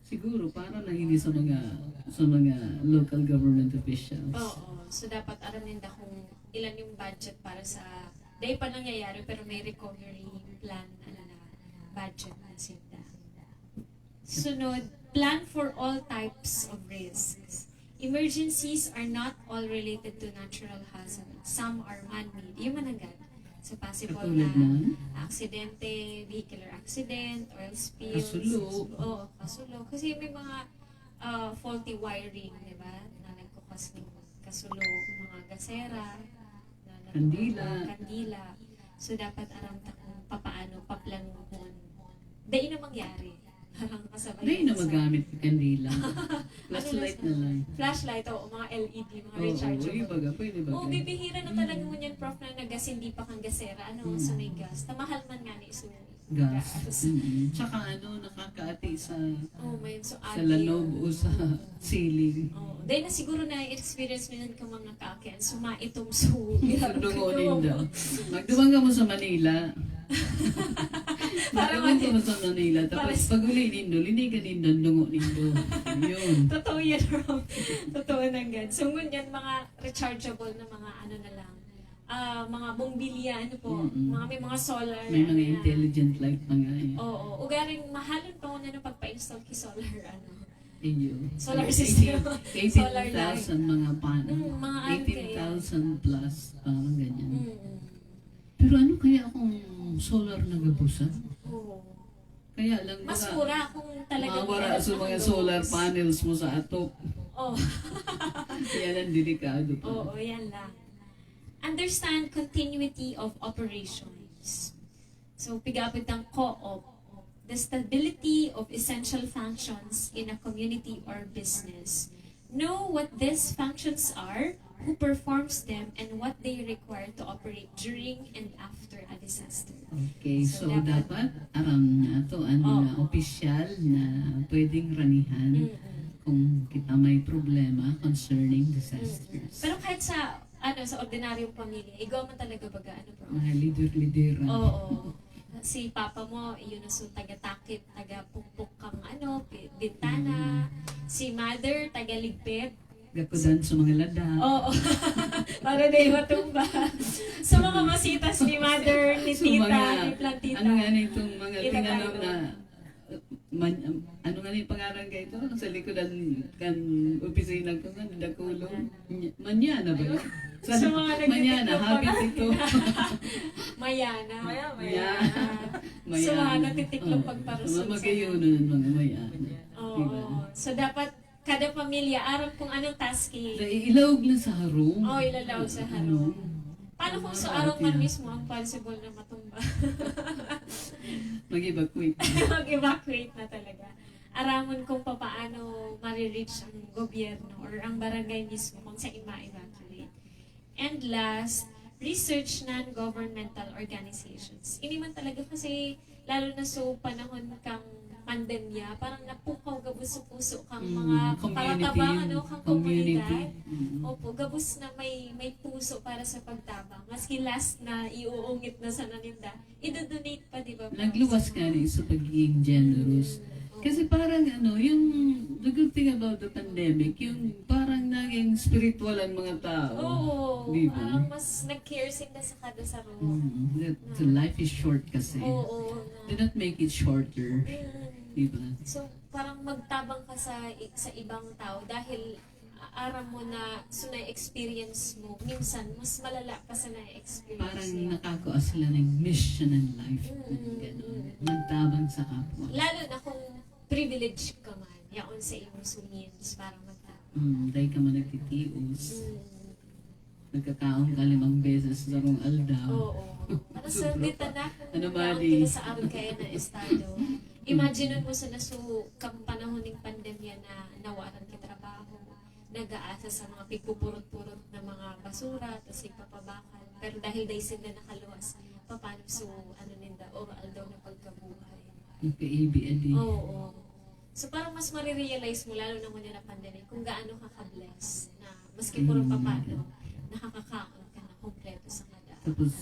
siguro para na hindi sa mga sa mga local government officials. Oo. So, dapat aram ninda kung ilan yung budget para sa, dahil pa nangyayari, pero may recovery plan, ano na, budget na sinda. Sunod, plan for all types of risks. Emergencies are not all related to natural hazards. Some are man-made. Yung mananggad. So, possible Katulad na ng? Aksidente, vehicular accident, oil spills. Kasulo. Oo, kasulo. Kasi may mga ah, faulty wiring, di ba? Na nagkukas ng kasulo, mga gasera, na nagkukuha, Kandila. Kandila. So, dapat aram ta kung papaano paplanuhon. Dai na mangyari. Parang kasabay Dai na sa magamit ng kandila. Flashlight Ano na lang. Flashlight, oo, mga L E D, mga Oo, rechargeable. uy, baga, pwede baga. Oo, bibihira na talaga ngunyan, Prof, na nagasindi pa kang gasera, ano, Hmm. sa may gas. Tamahal man nga ni iso. Gas. Mm-mm. Tsaka ano, nakakaati sa Oh, may so sa lanog o sa ceiling. Oh, dahil na siguro na experience mo yun ka mga kaakian, sumaitom so Sa dungo ninda. Magdumang ka mo sa Manila. Para Magdumang ka mo sa Manila. Tapos Para- pag uli nindo, linigan nindo, ang dungo nindo. Yun. Totoo yan, Rob. Totoo nanggad. So, ngunyan, mga rechargeable na mga ano na lang. Ah, mga bombilya, ano po, Mm-mm. mga may mga solar. May ano mga yan. Intelligent light pa nga eh. Oo. Ugaring mahalon pa kung ano pag-pa-install ki solar, ano. Iyo. Solar Ano, system. eighteen Solar light. thousand mga panel. Mm, mga ano kaya. Eighteen thousand plus, parang ganyan. Mm-mm. Pero ano kaya kung solar na gabusan? Oo. Kaya lang Mas baka mura kung talagang mawara may sa mga alam solar ang panels mo sa atop. Oh. Yan ang delikado pa. Oo, yan lang. Understand continuity of operations. So, pigapit ng co-op, the stability of essential functions in a community or business. Know what these functions are, who performs them, and what they require to operate during and after a disaster. Okay, so, So, dapat, aram na to ang mga Oo. opisyal na pwedeng ranihan Mm-mm. kung kita may problema concerning disasters. Pero kahit sa, ano, sa ordinaryong pamilya, igwa man talaga baga, ano, bro? Mga lider-lideran. Oo. Si papa mo, yun na so taga-takip, taga-pukpok kang, ano, pi- bintana. Si mother, taga-ligpit. Gakudan sa mga lada. Oo. Para na yung matumba. Sa mga masitas ni mother, ni Sa tita, mga, ni plantita. Ano nga na itong mga Itatago. tinanom na, man, ano nga na yung pangalan ka ito? Sa likodan kan opisina ko nga, dakulong. Manyana ba yun? Sa mga nagtitiklop Manyana, pa habit na. ito. Mayana. Maya, Maya. Sa mga nagtitiklop Oo. pagparusot Mga sa- magayunan, mga mayana. Oo. Diba? So, dapat kada pamilya, aram kung anong tasking. Dahil ilaog na sa harong. Oh, ilalaog sa Ano? harong. Paano kung sa Mga arong man ate. Mismo ang possible na matumba? Mag-evacuate. Mag-evacuate na talaga. Aramon kung papaano marireach ang gobyerno or ang barangay mismo kung saan ma-evacuate. And last, research non-governmental organizations. Ini man talaga kasi, lalo na sa panahon kang pandemya, parang napukaw gabos sa puso kang Mm, mga community, paratabang, ano, kang community. komunidad. Mm. Opo, gabos na may may puso para sa pagtabang. Maski last na iuungit na sa naninda, idodonate pa, di ba? Nagluwas Sa nga ni sa pagiging generous. Mm. Kasi parang ano, yung the good thing about the pandemic, yung parang naging spiritual ang mga tao. Oo, Di ba? Parang mas nag-care sila sa kada sa room. Mm, that the life is short kasi. Oo, na. Do not make it shorter. Mm. Di ba? So, parang magtabang ka sa i- sa ibang tao dahil a- aram mo na so na-experience mo. Minsan, mas malala pa sa na-experience Parang nila. Nakakuha sila ng mission in life. Mm, Ganun. mm. Magtabang sa kapwa. Lalo na kung privileged ka man, yaon sa imong sumins para magtabang. Mm, dahil ka man nagtitios. Mm. Nagkakaon ka limang beses sa sarong aldaw. Oo. Parang Sobra swerte pa. ta na kung Ano, naon Madi? kita sa arog kaya na estado. Imagine mo sa nasu kang panahon ng pandemya na nawaran ka trabaho, nag-aasa sa mga pigpupurot-purot na mga basura, tapos ipapabakal. Pero dahil dahil sila nakaluwas, paano so ano ninda, oral daw na pagkabuhay. Nagka-A B L eh. Oo. So parang mas marirealize mo, lalo na muna na pandemic, kung gaano ka ka-bless na maski puro Mm. papano, nakakakaon ka na kompleto sa kada. Tapos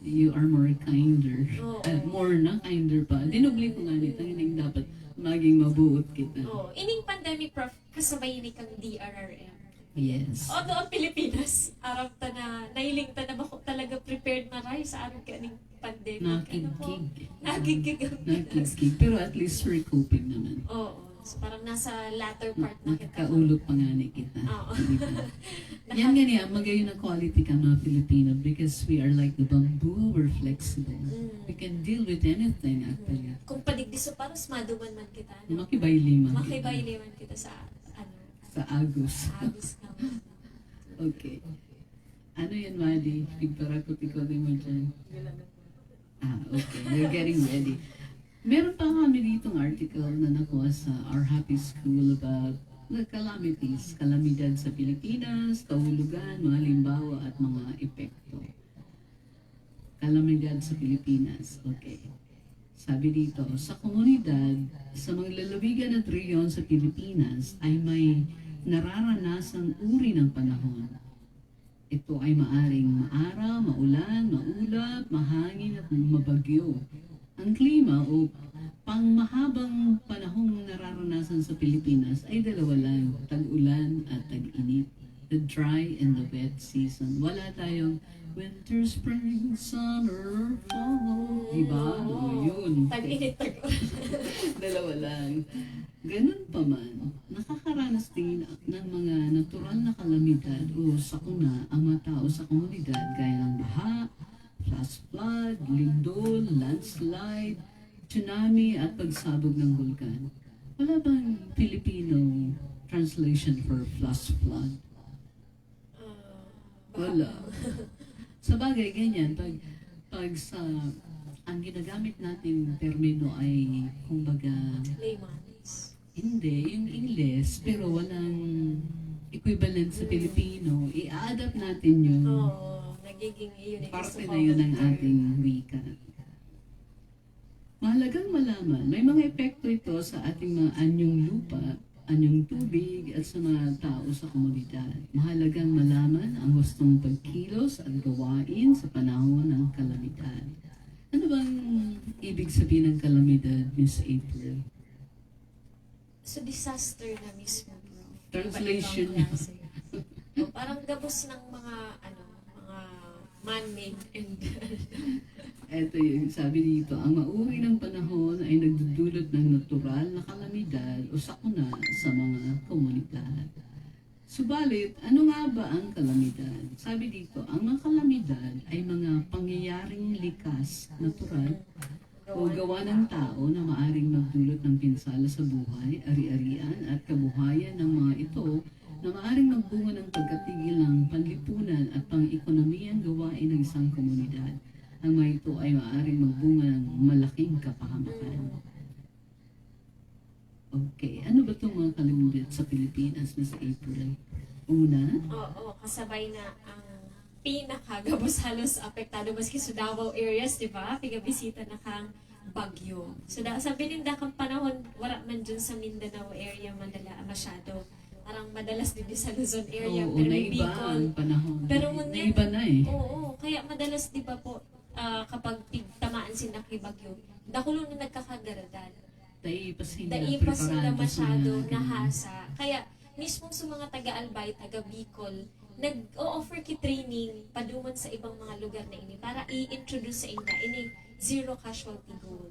you are more kinder. Oo. Ah, more na, kinder pa. Dinubli ko nga nito, hindi dapat maging mabuot kita. Oh, ining pandemic, Prof, kasabay ni kang D R R M. Yes. Although ang Pilipinas, aram ta na, nailing ta na bako talaga prepared maray sa aram ka ning pandemic. Ano po? Nakigkig. Nakigkig ang Pinas. Nakigkig. Pero at least we're coping naman. Oo. So parang nasa latter part na kita. Nakakaulog pa nga ni kita. Oo. Di ba? Yan nga niya, magayon na quality ka mga Filipino because we are like the bamboo, we're flexible. Mm. We can deal with anything actually. Kung padigdi sa paros, maduman man kita. No? Makibayliman kita. Makibayliman kita sa ano, Sa agos. agos ka man. Okay. Ano yan, Madi? Pigparakot ikaw din mo dyan. Ah, okay. You're getting ready. Meron pa kami ditong article na nakuha sa Our Happy School about the calamities, kalamidad sa Pilipinas, kahulugan, mga halimbawa at mga epekto. Kalamidad sa Pilipinas. Okay. Sabi dito, sa komunidad, sa mga lalawigan at rehiyon sa Pilipinas ay may nararanasang uri ng panahon. Ito ay maaring maaraw, maulan, maulap, mahangin at mabagyo. Ang klima o pangmahabang panahong nararanasan sa Pilipinas ay dalawa lang, tag-ulan at tag-init. The dry and the wet season. Wala tayong winter, spring, summer, fall. Diba? O, yun. Tag-init, tag-ulan. Dalawa lang. Ganun pa man, nakakaranas din ng mga natural na kalamidad o sakuna ang mga tao sa komunidad gaya ng baha, flash flood, lindol, landslide, tsunami at pagsabog ng bulkan. Wala bang Filipino translation for flash flood? Ah, Wala. Sa bagay, ganyan. Pag, pag sa, ang ginagamit nating termino ay, kumbaga, Layman's. Hindi, yung Ingles, pero walang equivalent sa Filipino. I-adapt natin yun. Oo, nagiging yun yung Parte gusto na ko. Yun ng ating wika. Mahalagang malaman, may mga epekto ito sa ating mga anyong lupa, anyong tubig, at sa mga tao sa komunidad. Mahalagang malaman ang hustong pagkilos at gawain sa panahon ng kalamidad. Ano bang ibig sabihin ng kalamidad, Miss April? So, disaster na mismo, bro. Translation. Iba-ibang klase. O, parang gabos ng mga, ano, mga man-made and Ito yung sabi dito, ang mauri ng panahon ay nagdudulot ng natural na kalamidad o sakuna sa mga komunidad. Subalit, ano nga ba ang kalamidad? Sabi dito, ang mga kalamidad ay mga pangyayaring likas, natural, o gawa ng tao na maaring magdulot ng pinsala sa buhay, ari-arian, at kabuhayan ng mga ito na maaring magbunga ng pagkatigil ng panlipunan at pang-ekonomiyang gawain ng isang komunidad. Ang mga ito ay maaring magbunga ng malaking kapahamakan. Okay, ano ba itong mga kalamidad sa Pilipinas, Miss April? Una? Oo, kasabay na ang pinakagabos halos apektado maski sa Davao areas, di ba? Pigabisita na kang bagyo. So, da, sabi ninda kang panahon, wala man dyan sa Mindanao area madala, masyado. Parang madalas din sa Luzon area, Oo, pero na may iba Bicol. ang panahon. Pero ngunyan, Naiba na eh. Oo, kaya madalas, di ba po, ah, kapag tig-, tamaan sila kay bagyo, dakulo na nagkakagaradal. Dai pa sila Dai pa sila preparado sa masyado mga ganun. nahasa. Kaya mismo sa mga taga-Albay, taga-Bicol, nag-o-offer ki training paduman sa ibang mga lugar na ini para i-introduce sa inda ini zero casualty goal.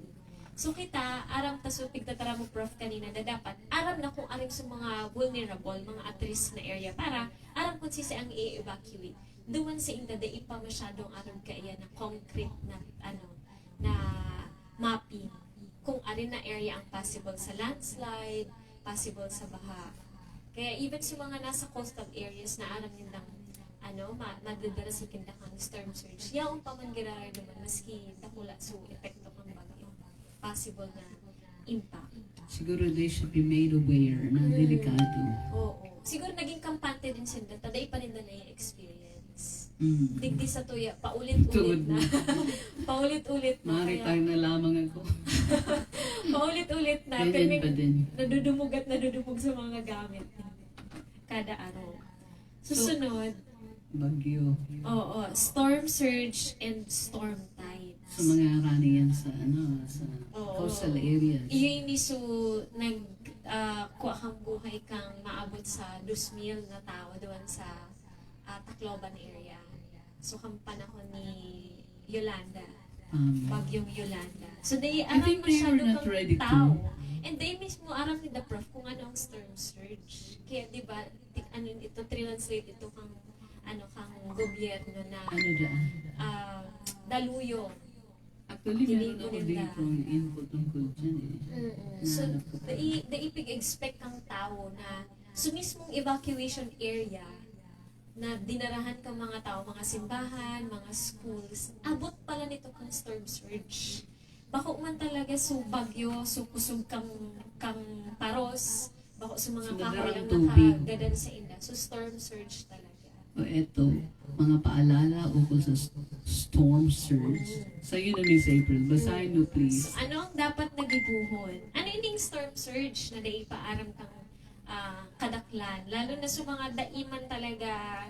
So kita, aram ta so pigtatara mo, Prof, kanina, na dapat aram na kung aring sa mga vulnerable, mga at risk na area para aram kung sisi ang i-evacuate. Duman sa inda, dai pa masyadong arog kaiyan na concrete na, ano, na mapping kung arin na area ang possible sa landslide, possible sa baha. Kaya even sa mga nasa coastal areas na aram nindang ano, ma madadara sa kinda kang storm surge. Yaon pa man giraray naman, maski dakula so epekto kang bagyo. Possible na impact. Siguro they should be made aware na delikado. Oo. Siguro naging kampante din sinda, ta dai pa ninda na-experience. Mm. Digdi sa tuya, paulit-ulit Tungod na. na. Paulit-ulit na. Kaya, Maritime na lamang ako. paulit-ulit na. Ganyan Pirming pa din. Nadudumog at nadudumog sa mga gamit. Kada araw. Susunod, Bagyo. oo, storm surge and storm tides. Sa mga rani yan sa, ano, sa Oo. coastal areas. Iyo ini so nag ah, kuha kang buhay kang maabot sa dos mil na tao doon sa ah, Tacloban area. So, kang panahon ni Yolanda, Um, Bagyong Yolanda. So, they I think they were not ready to. And they mismo aram ni the prof kung ano ang storm surge. Kaya, di ba, ti- ano ito, translate ito kang ano kang gobyerno na ano daan? ah, daluyo. Actually, Hindi meron ko ako rin dito na- ang info tungkol dyan eh. Mm-mm. So, Nahanap ko pa. dai, dai pig-expect kang tao na so mismong evacuation area na dinarahan kang mga tao, mga simbahan, mga schools, abot pala nito kang storm surge. Bako man talaga so bagyo, so kusog kang, kang paros, bako so mga So, kahoy nadarang ang tubig. Nakagadan sa inda. So storm surge talaga. O eto, mga paalala ukol sa s- storm surge. Sa yun na, Miss April, basahin mo please. So, ano ang dapat na gibohon? Ano ining storm surge na dai pa aram kang ah, kadaklan? Lalo na sa mga dai man talaga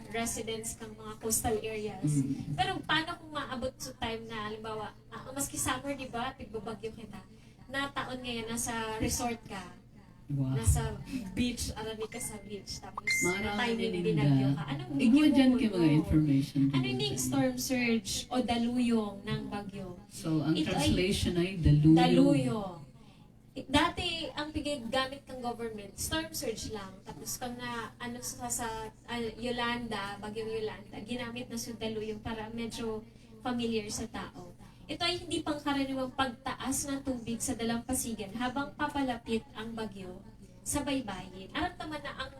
residents kang mga coastal areas. Mm. Pero paano kung maabot sa time na, halimbawa, ah, maski summer, di ba, tigbabagyo kita, nataon ngayon, nasa resort ka, Wow. nasa beach, arami ka sa beach, tapos Maraw na-timing na binagyo ninda. ka. Anong Igwa dyan gibohon kay mga mo? information. Ano ning storm surge o daluyong ng bagyo? So, ang Ito ay translation ay daluyo. Daluyo. Dati, ang piggamit kang government, storm surge lang. Tapos kang na, ano sa, sa ah, Yolanda, Bagyong Yolanda, ginamit na so daluyong para medyo familiar sa tao. Ito ay hindi pangkaraniwang pagtaas ng tubig sa dalampasigan habang papalapit ang bagyo sa baybayin. Aram ta man na ang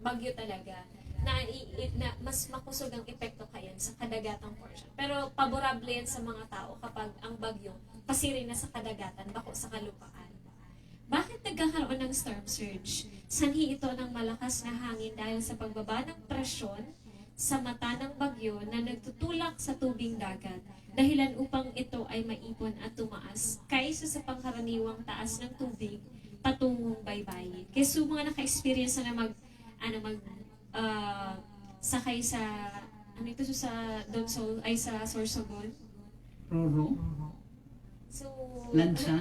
bagyo talaga na, i- i- na mas makusog ang epekto kayan sa kadagatang portion. Pero paborable yan sa mga tao kapag ang bagyo pasiring na sa kadagatan, bako sa kalupaan. Bakit nagkakaroon ng storm surge? Sanhi ito ng malakas na hangin dahil sa pagbaba ng presyon sa mata ng bagyo na nagtutulak sa tubing dagat, dahilan upang ito ay maipon at tumaas kaysa sa pangkaraniwang taas ng tubig patungong baybayin. Kaya sa mga naka-experience na mag, ano, mag, ah, sakay sa, ano ito, sa Donsol, ay sa Sorsogon? Roro? So, Lancha?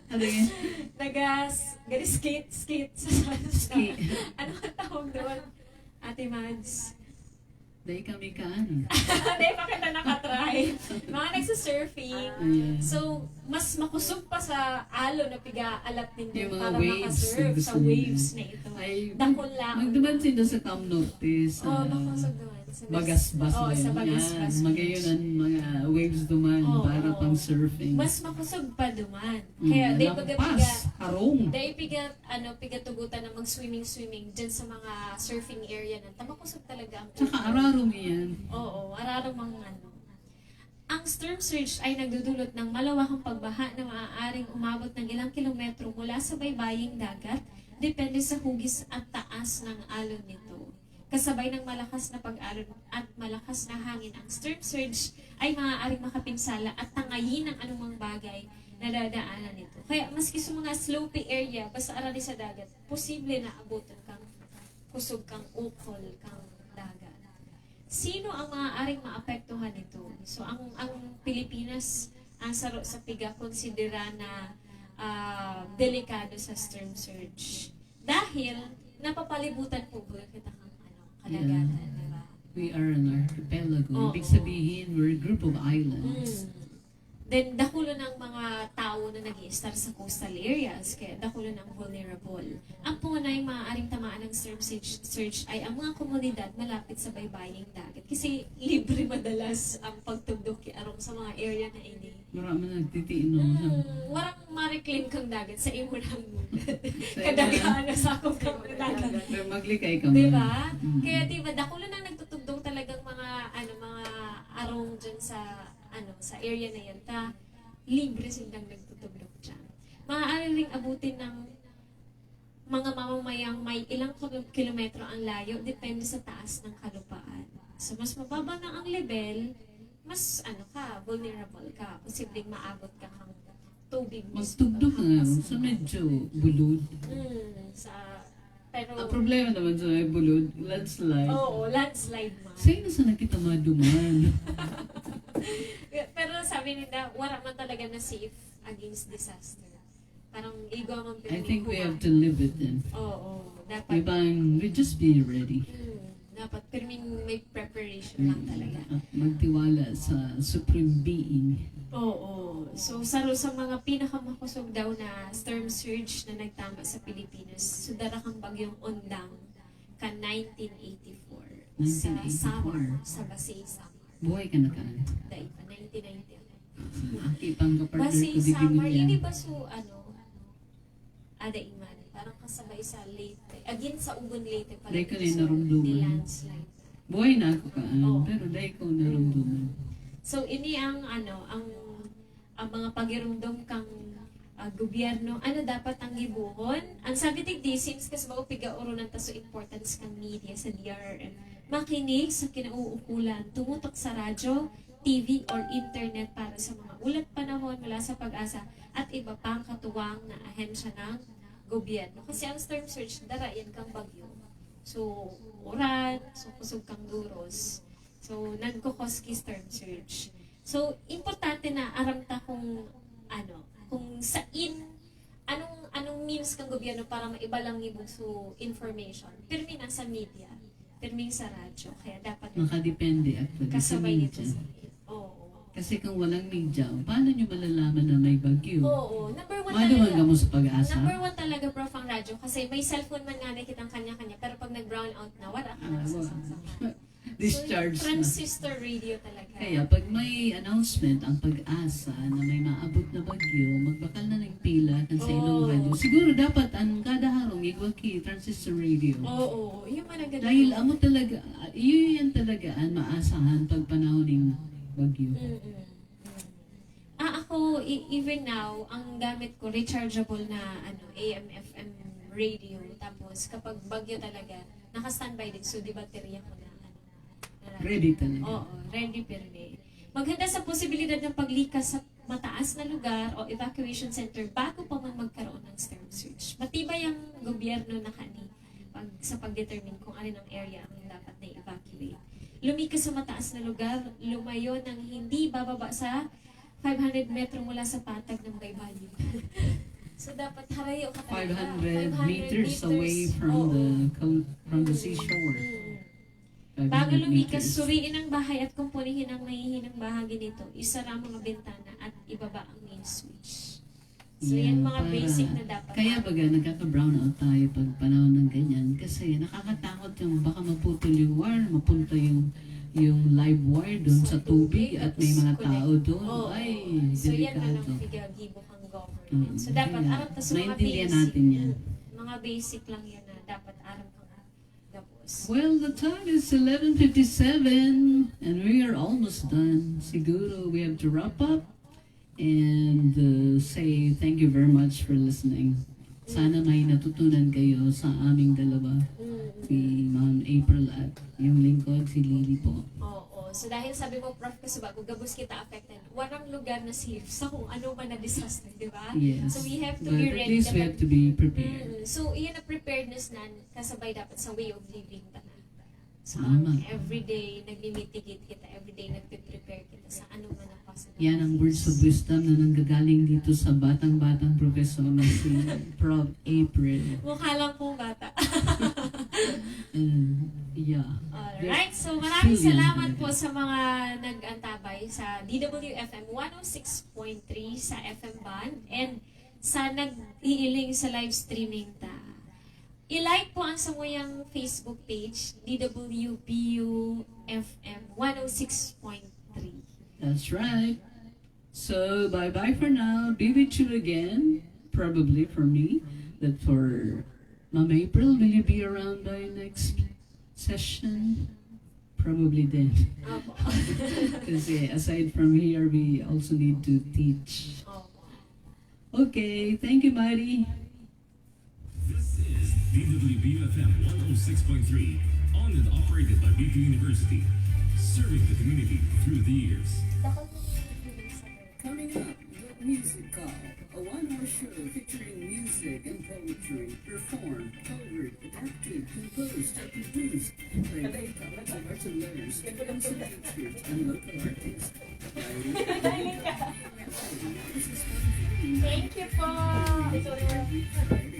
Ano yun? Nagas, gani skate, skate sa, sa, Skate. Ano ang tawag doon? Ate Mads. Dahil kami kaan. Hindi pa kita nakatry. Mga nagsusurfing. Ayan. So, mas makusog pa sa alo na piga-alat nindo Yung mga para waves makasurf na gusto sa nila. waves na ito. Ay, Dakula. Magduman sila sa Cam Norte, sa Oh, makusog naman. Sa Bagasbas oh, ba sa yun? Bagasbas Yan. Magayon Beach. Ang mga waves duman Oo. Para pang surfing. Mas makusog pa duman. Mm, Kaya, dahil lampas, pagkapiga, harong. dahil piga, ano, pigatugutan na mag-swimming-swimming dyan sa mga surfing area na. Tamakusog talaga ang Tsaka ararong yan. Oo, ararong ang ano. Ang storm surge ay nagdudulot ng malawakang pagbaha na maaaring umabot ng ilang kilometro mula sa baybaying dagat, depende sa hugis at taas ng alon nito. Kasabay ng malakas na pag-alon at malakas na hangin, ang storm surge ay maaaring makapinsala at tangayin ang anumang bagay na dadaanan nito. Kaya maski sa mga slopy area, basta arali sa dagat, posible na abutan kang kusog kang ukol kang dagat. Sino ang maaaring maapektuhan nito? So, ang, ang Pilipinas, ang saro sa piga-konsidera na ah, delikado sa storm surge. Dahil napapalibutan po ba kita kang ano, kadagatan, Yeah. di ba? We are an archipelago. Oo. Ibig sabihin, we're a group of islands. Mm. Then, dakulo ng mga tao na nag-i-estar sa coastal areas, kaya dakulo ng vulnerable. Ang pangunahing maaaring tamaan ng storm surge, surge ay ang mga komunidad malapit sa baybaying dagat. Kasi libre madalas ang pagtugdok ki arong sa mga area na ini. Marami nagtitiinom. Hmm, warang ma-reclaim kang dagat sa imo lang. Kadagaan na sakop kang dagat. Pero maglikay ka man. Di ba? Mm. Kaya di ba, dakulo nang nagtutugdong talagang mga, ano, mga arong dyan sa, ano, sa area na yan. Ta, libre silang nagtutugdong dyan. Maaari ring abutin ng mga mamamayang may ilang kilo- kilometro ang layo, depende sa taas ng kalupaan. So, mas mababa na ang level, mas, ano ka, vulnerable ka. Posibleng maabot ka kang tubig. Magtugdok nga sa medyo bulod. Hmm, sa, pero, Ang problema naman sa may bulod, landslide. Oo, landslide man. Sa'yo na sa nakita maduman. Pero sabi nila, wala man talaga na safe against disaster. Parang igwa man I think we pinikuha. have to live with it. Oo, dapat. May bang, we just be ready. Hmm, dapat pirming may preparation lang Mm. talaga. At magtiwala sa Supreme Being. Oo. So, sa, sa mga pinakamakosog daw na storm surge na nagtama sa Pilipinas, so dara kang bagyong Ondang kan nineteen eighty-four sa Nineteen eighty-four. Samar, sa Basey, Samar. Buhay ka na ka? Dai pa, nineteen ninety. Aki pang kapartner Basey, ko di Samar, ginuya. ini ba so, ano, ada iman? Parang kasabay sa Leyte. Again, sa Ugon, Leyte pala. Dai ko na So, narumduman. ni-landslide. Buhay na ako kaan, Oo. pero dai ko narumduman. So, ini ang, ano, ang, ang mga pagirumdom kang, ah, gobyerno. Ano dapat ang gibohon? Ang sabi digdi, since kas bago piga-oronan ta so importance kang media sa D R R M, makinig sa kinauukulan, tumutok sa radyo, T V or internet para sa mga ulat panahon mula sa PAGASA at iba pang katuwang na ahensya ng gobyerno. Kasi ang storm surge, dara yan kang bagyo. So, uran, so kusog kang duros. So, nagkukos ki storm surge. So, importante na aram ta kung ano, kung sain, anong anong means kang gobyerno para maibalang ni bugso information. Pirmi na sa media, pirmi sa radyo. Kaya dapat Nakadepende actually sa kasabay nito media. sa media. Oo. Kasi kung walang media, paano nyo malalaman na may bagyo? Oo. Number one Maduman talaga. ka mo sa PAGASA? Number one talaga, Prof, ang radyo. Kasi may cellphone man nga na kitang kanya-kanya. Pero pag nag-brown out na, wala ka Ah, na wala. masasaksakan. Discharge So, na. transistor radio talaga. Kaya pag may announcement ang PAGASA na may maabot na bagyo, magbakal na ng pila kan sa ilong Oo. radyo. Siguro dapat ang kada harong igwa ki transistor radio. Oo, oo. Yung man ang ganda. Dahil amo talaga, ah, yun yan talaga ang maasahan pag panahon ng bagyo. Mm-mm. Mm. Ah, ako, e- even now, ang gamit ko, rechargeable na ano, A M F M radio. Tapos, kapag bagyo talaga, naka-standby din. So, di baterya ko na, ano, na radyo. Ready talaga. Oo, ready pirmi. Maghanda sa posibilidad ng paglikas sa mataas na lugar o evacuation center bago pa man magkaroon ng storm surge. Matibay ang gobyerno na kani pag, sa pag-determine kung alin ang area ang dapat na evacuate. Lumikas sa mataas na lugar, lumayo ng hindi bababa sa five hundred metro mula sa patag ng baybayin. So, dapat harayo ka talaga. Five hundred meters away from Oo. the cou- from the seashore. Mm. Five hundred Bago lumikas, meters. Suriin ang bahay at kung punihin ang mahihinang bahagi nito, isara ang mga bintana at ibaba ang main switch. So, Yeah, yan mga para- basic na dapat. Kaya baga nagkaka-brownout tayo pag panahon ng ganyan kasi nakakatakot yung baka maputol yung wire, mapunta yung yung live wire doon sa, Sa tubig tubig, at may tapos mga connect. tao doon. Oo. Ay, So, yan na lang delikado. Pigagibo kang government. Mm, So, dapat kaya, aram ta sa mga naintindihan basic. natin yan. Mm, mga basic lang yan na dapat aram kang gabos. Well, the time is eleven fifty-seven and we are almost done. Siguro we have to wrap up and uh, say thank you very much for listening. Sana may natutunan kayo sa aming dalawa, Mm. si Ma'am April at yung lingkod, si Lily po. Oo. So, dahil sabi mo, Prof, kasi bago gabos kita affected, walang lugar na safe sa kung ano man na disaster, di ba? Yes. So, we have to But be at ready. least we Dapat- have to be prepared. Mm. So, iyan na preparedness na kasabay dapat sa way of living ta na. So, Tama. everyday, nagmi-mitigate kita, everyday, nagpe-prepare kita sa ano man ang Yan ang words of wisdom na nanggagaling dito sa batang-batang profesor na si Prof April. Mukha lang pong bata. And, yeah. Alright, so maraming salamat po sa mga nag-antabay sa D W F M one oh six point three sa F M band and sa nag-iiling sa live streaming ta. I-like po ang samuyang Facebook page, D W B U F M one oh six point three. That's right. So, bye-bye for now. Be with you again, probably for me, but for Ma'am April, will you be around by next session? Probably then. Opo. Kasi aside from here, we also need to teach. Opo. Okay, thank you, Mari. This is D W B U F M one oh six point three, owned and operated by B P University, serving the community through the years. Coming up, the Music Call, a one-hour show featuring music and poetry, performed, covered, adapted, composed, and produced by Bangkok Alberto Learners, Council Patriots, and local artists. Thank you po. Every Friday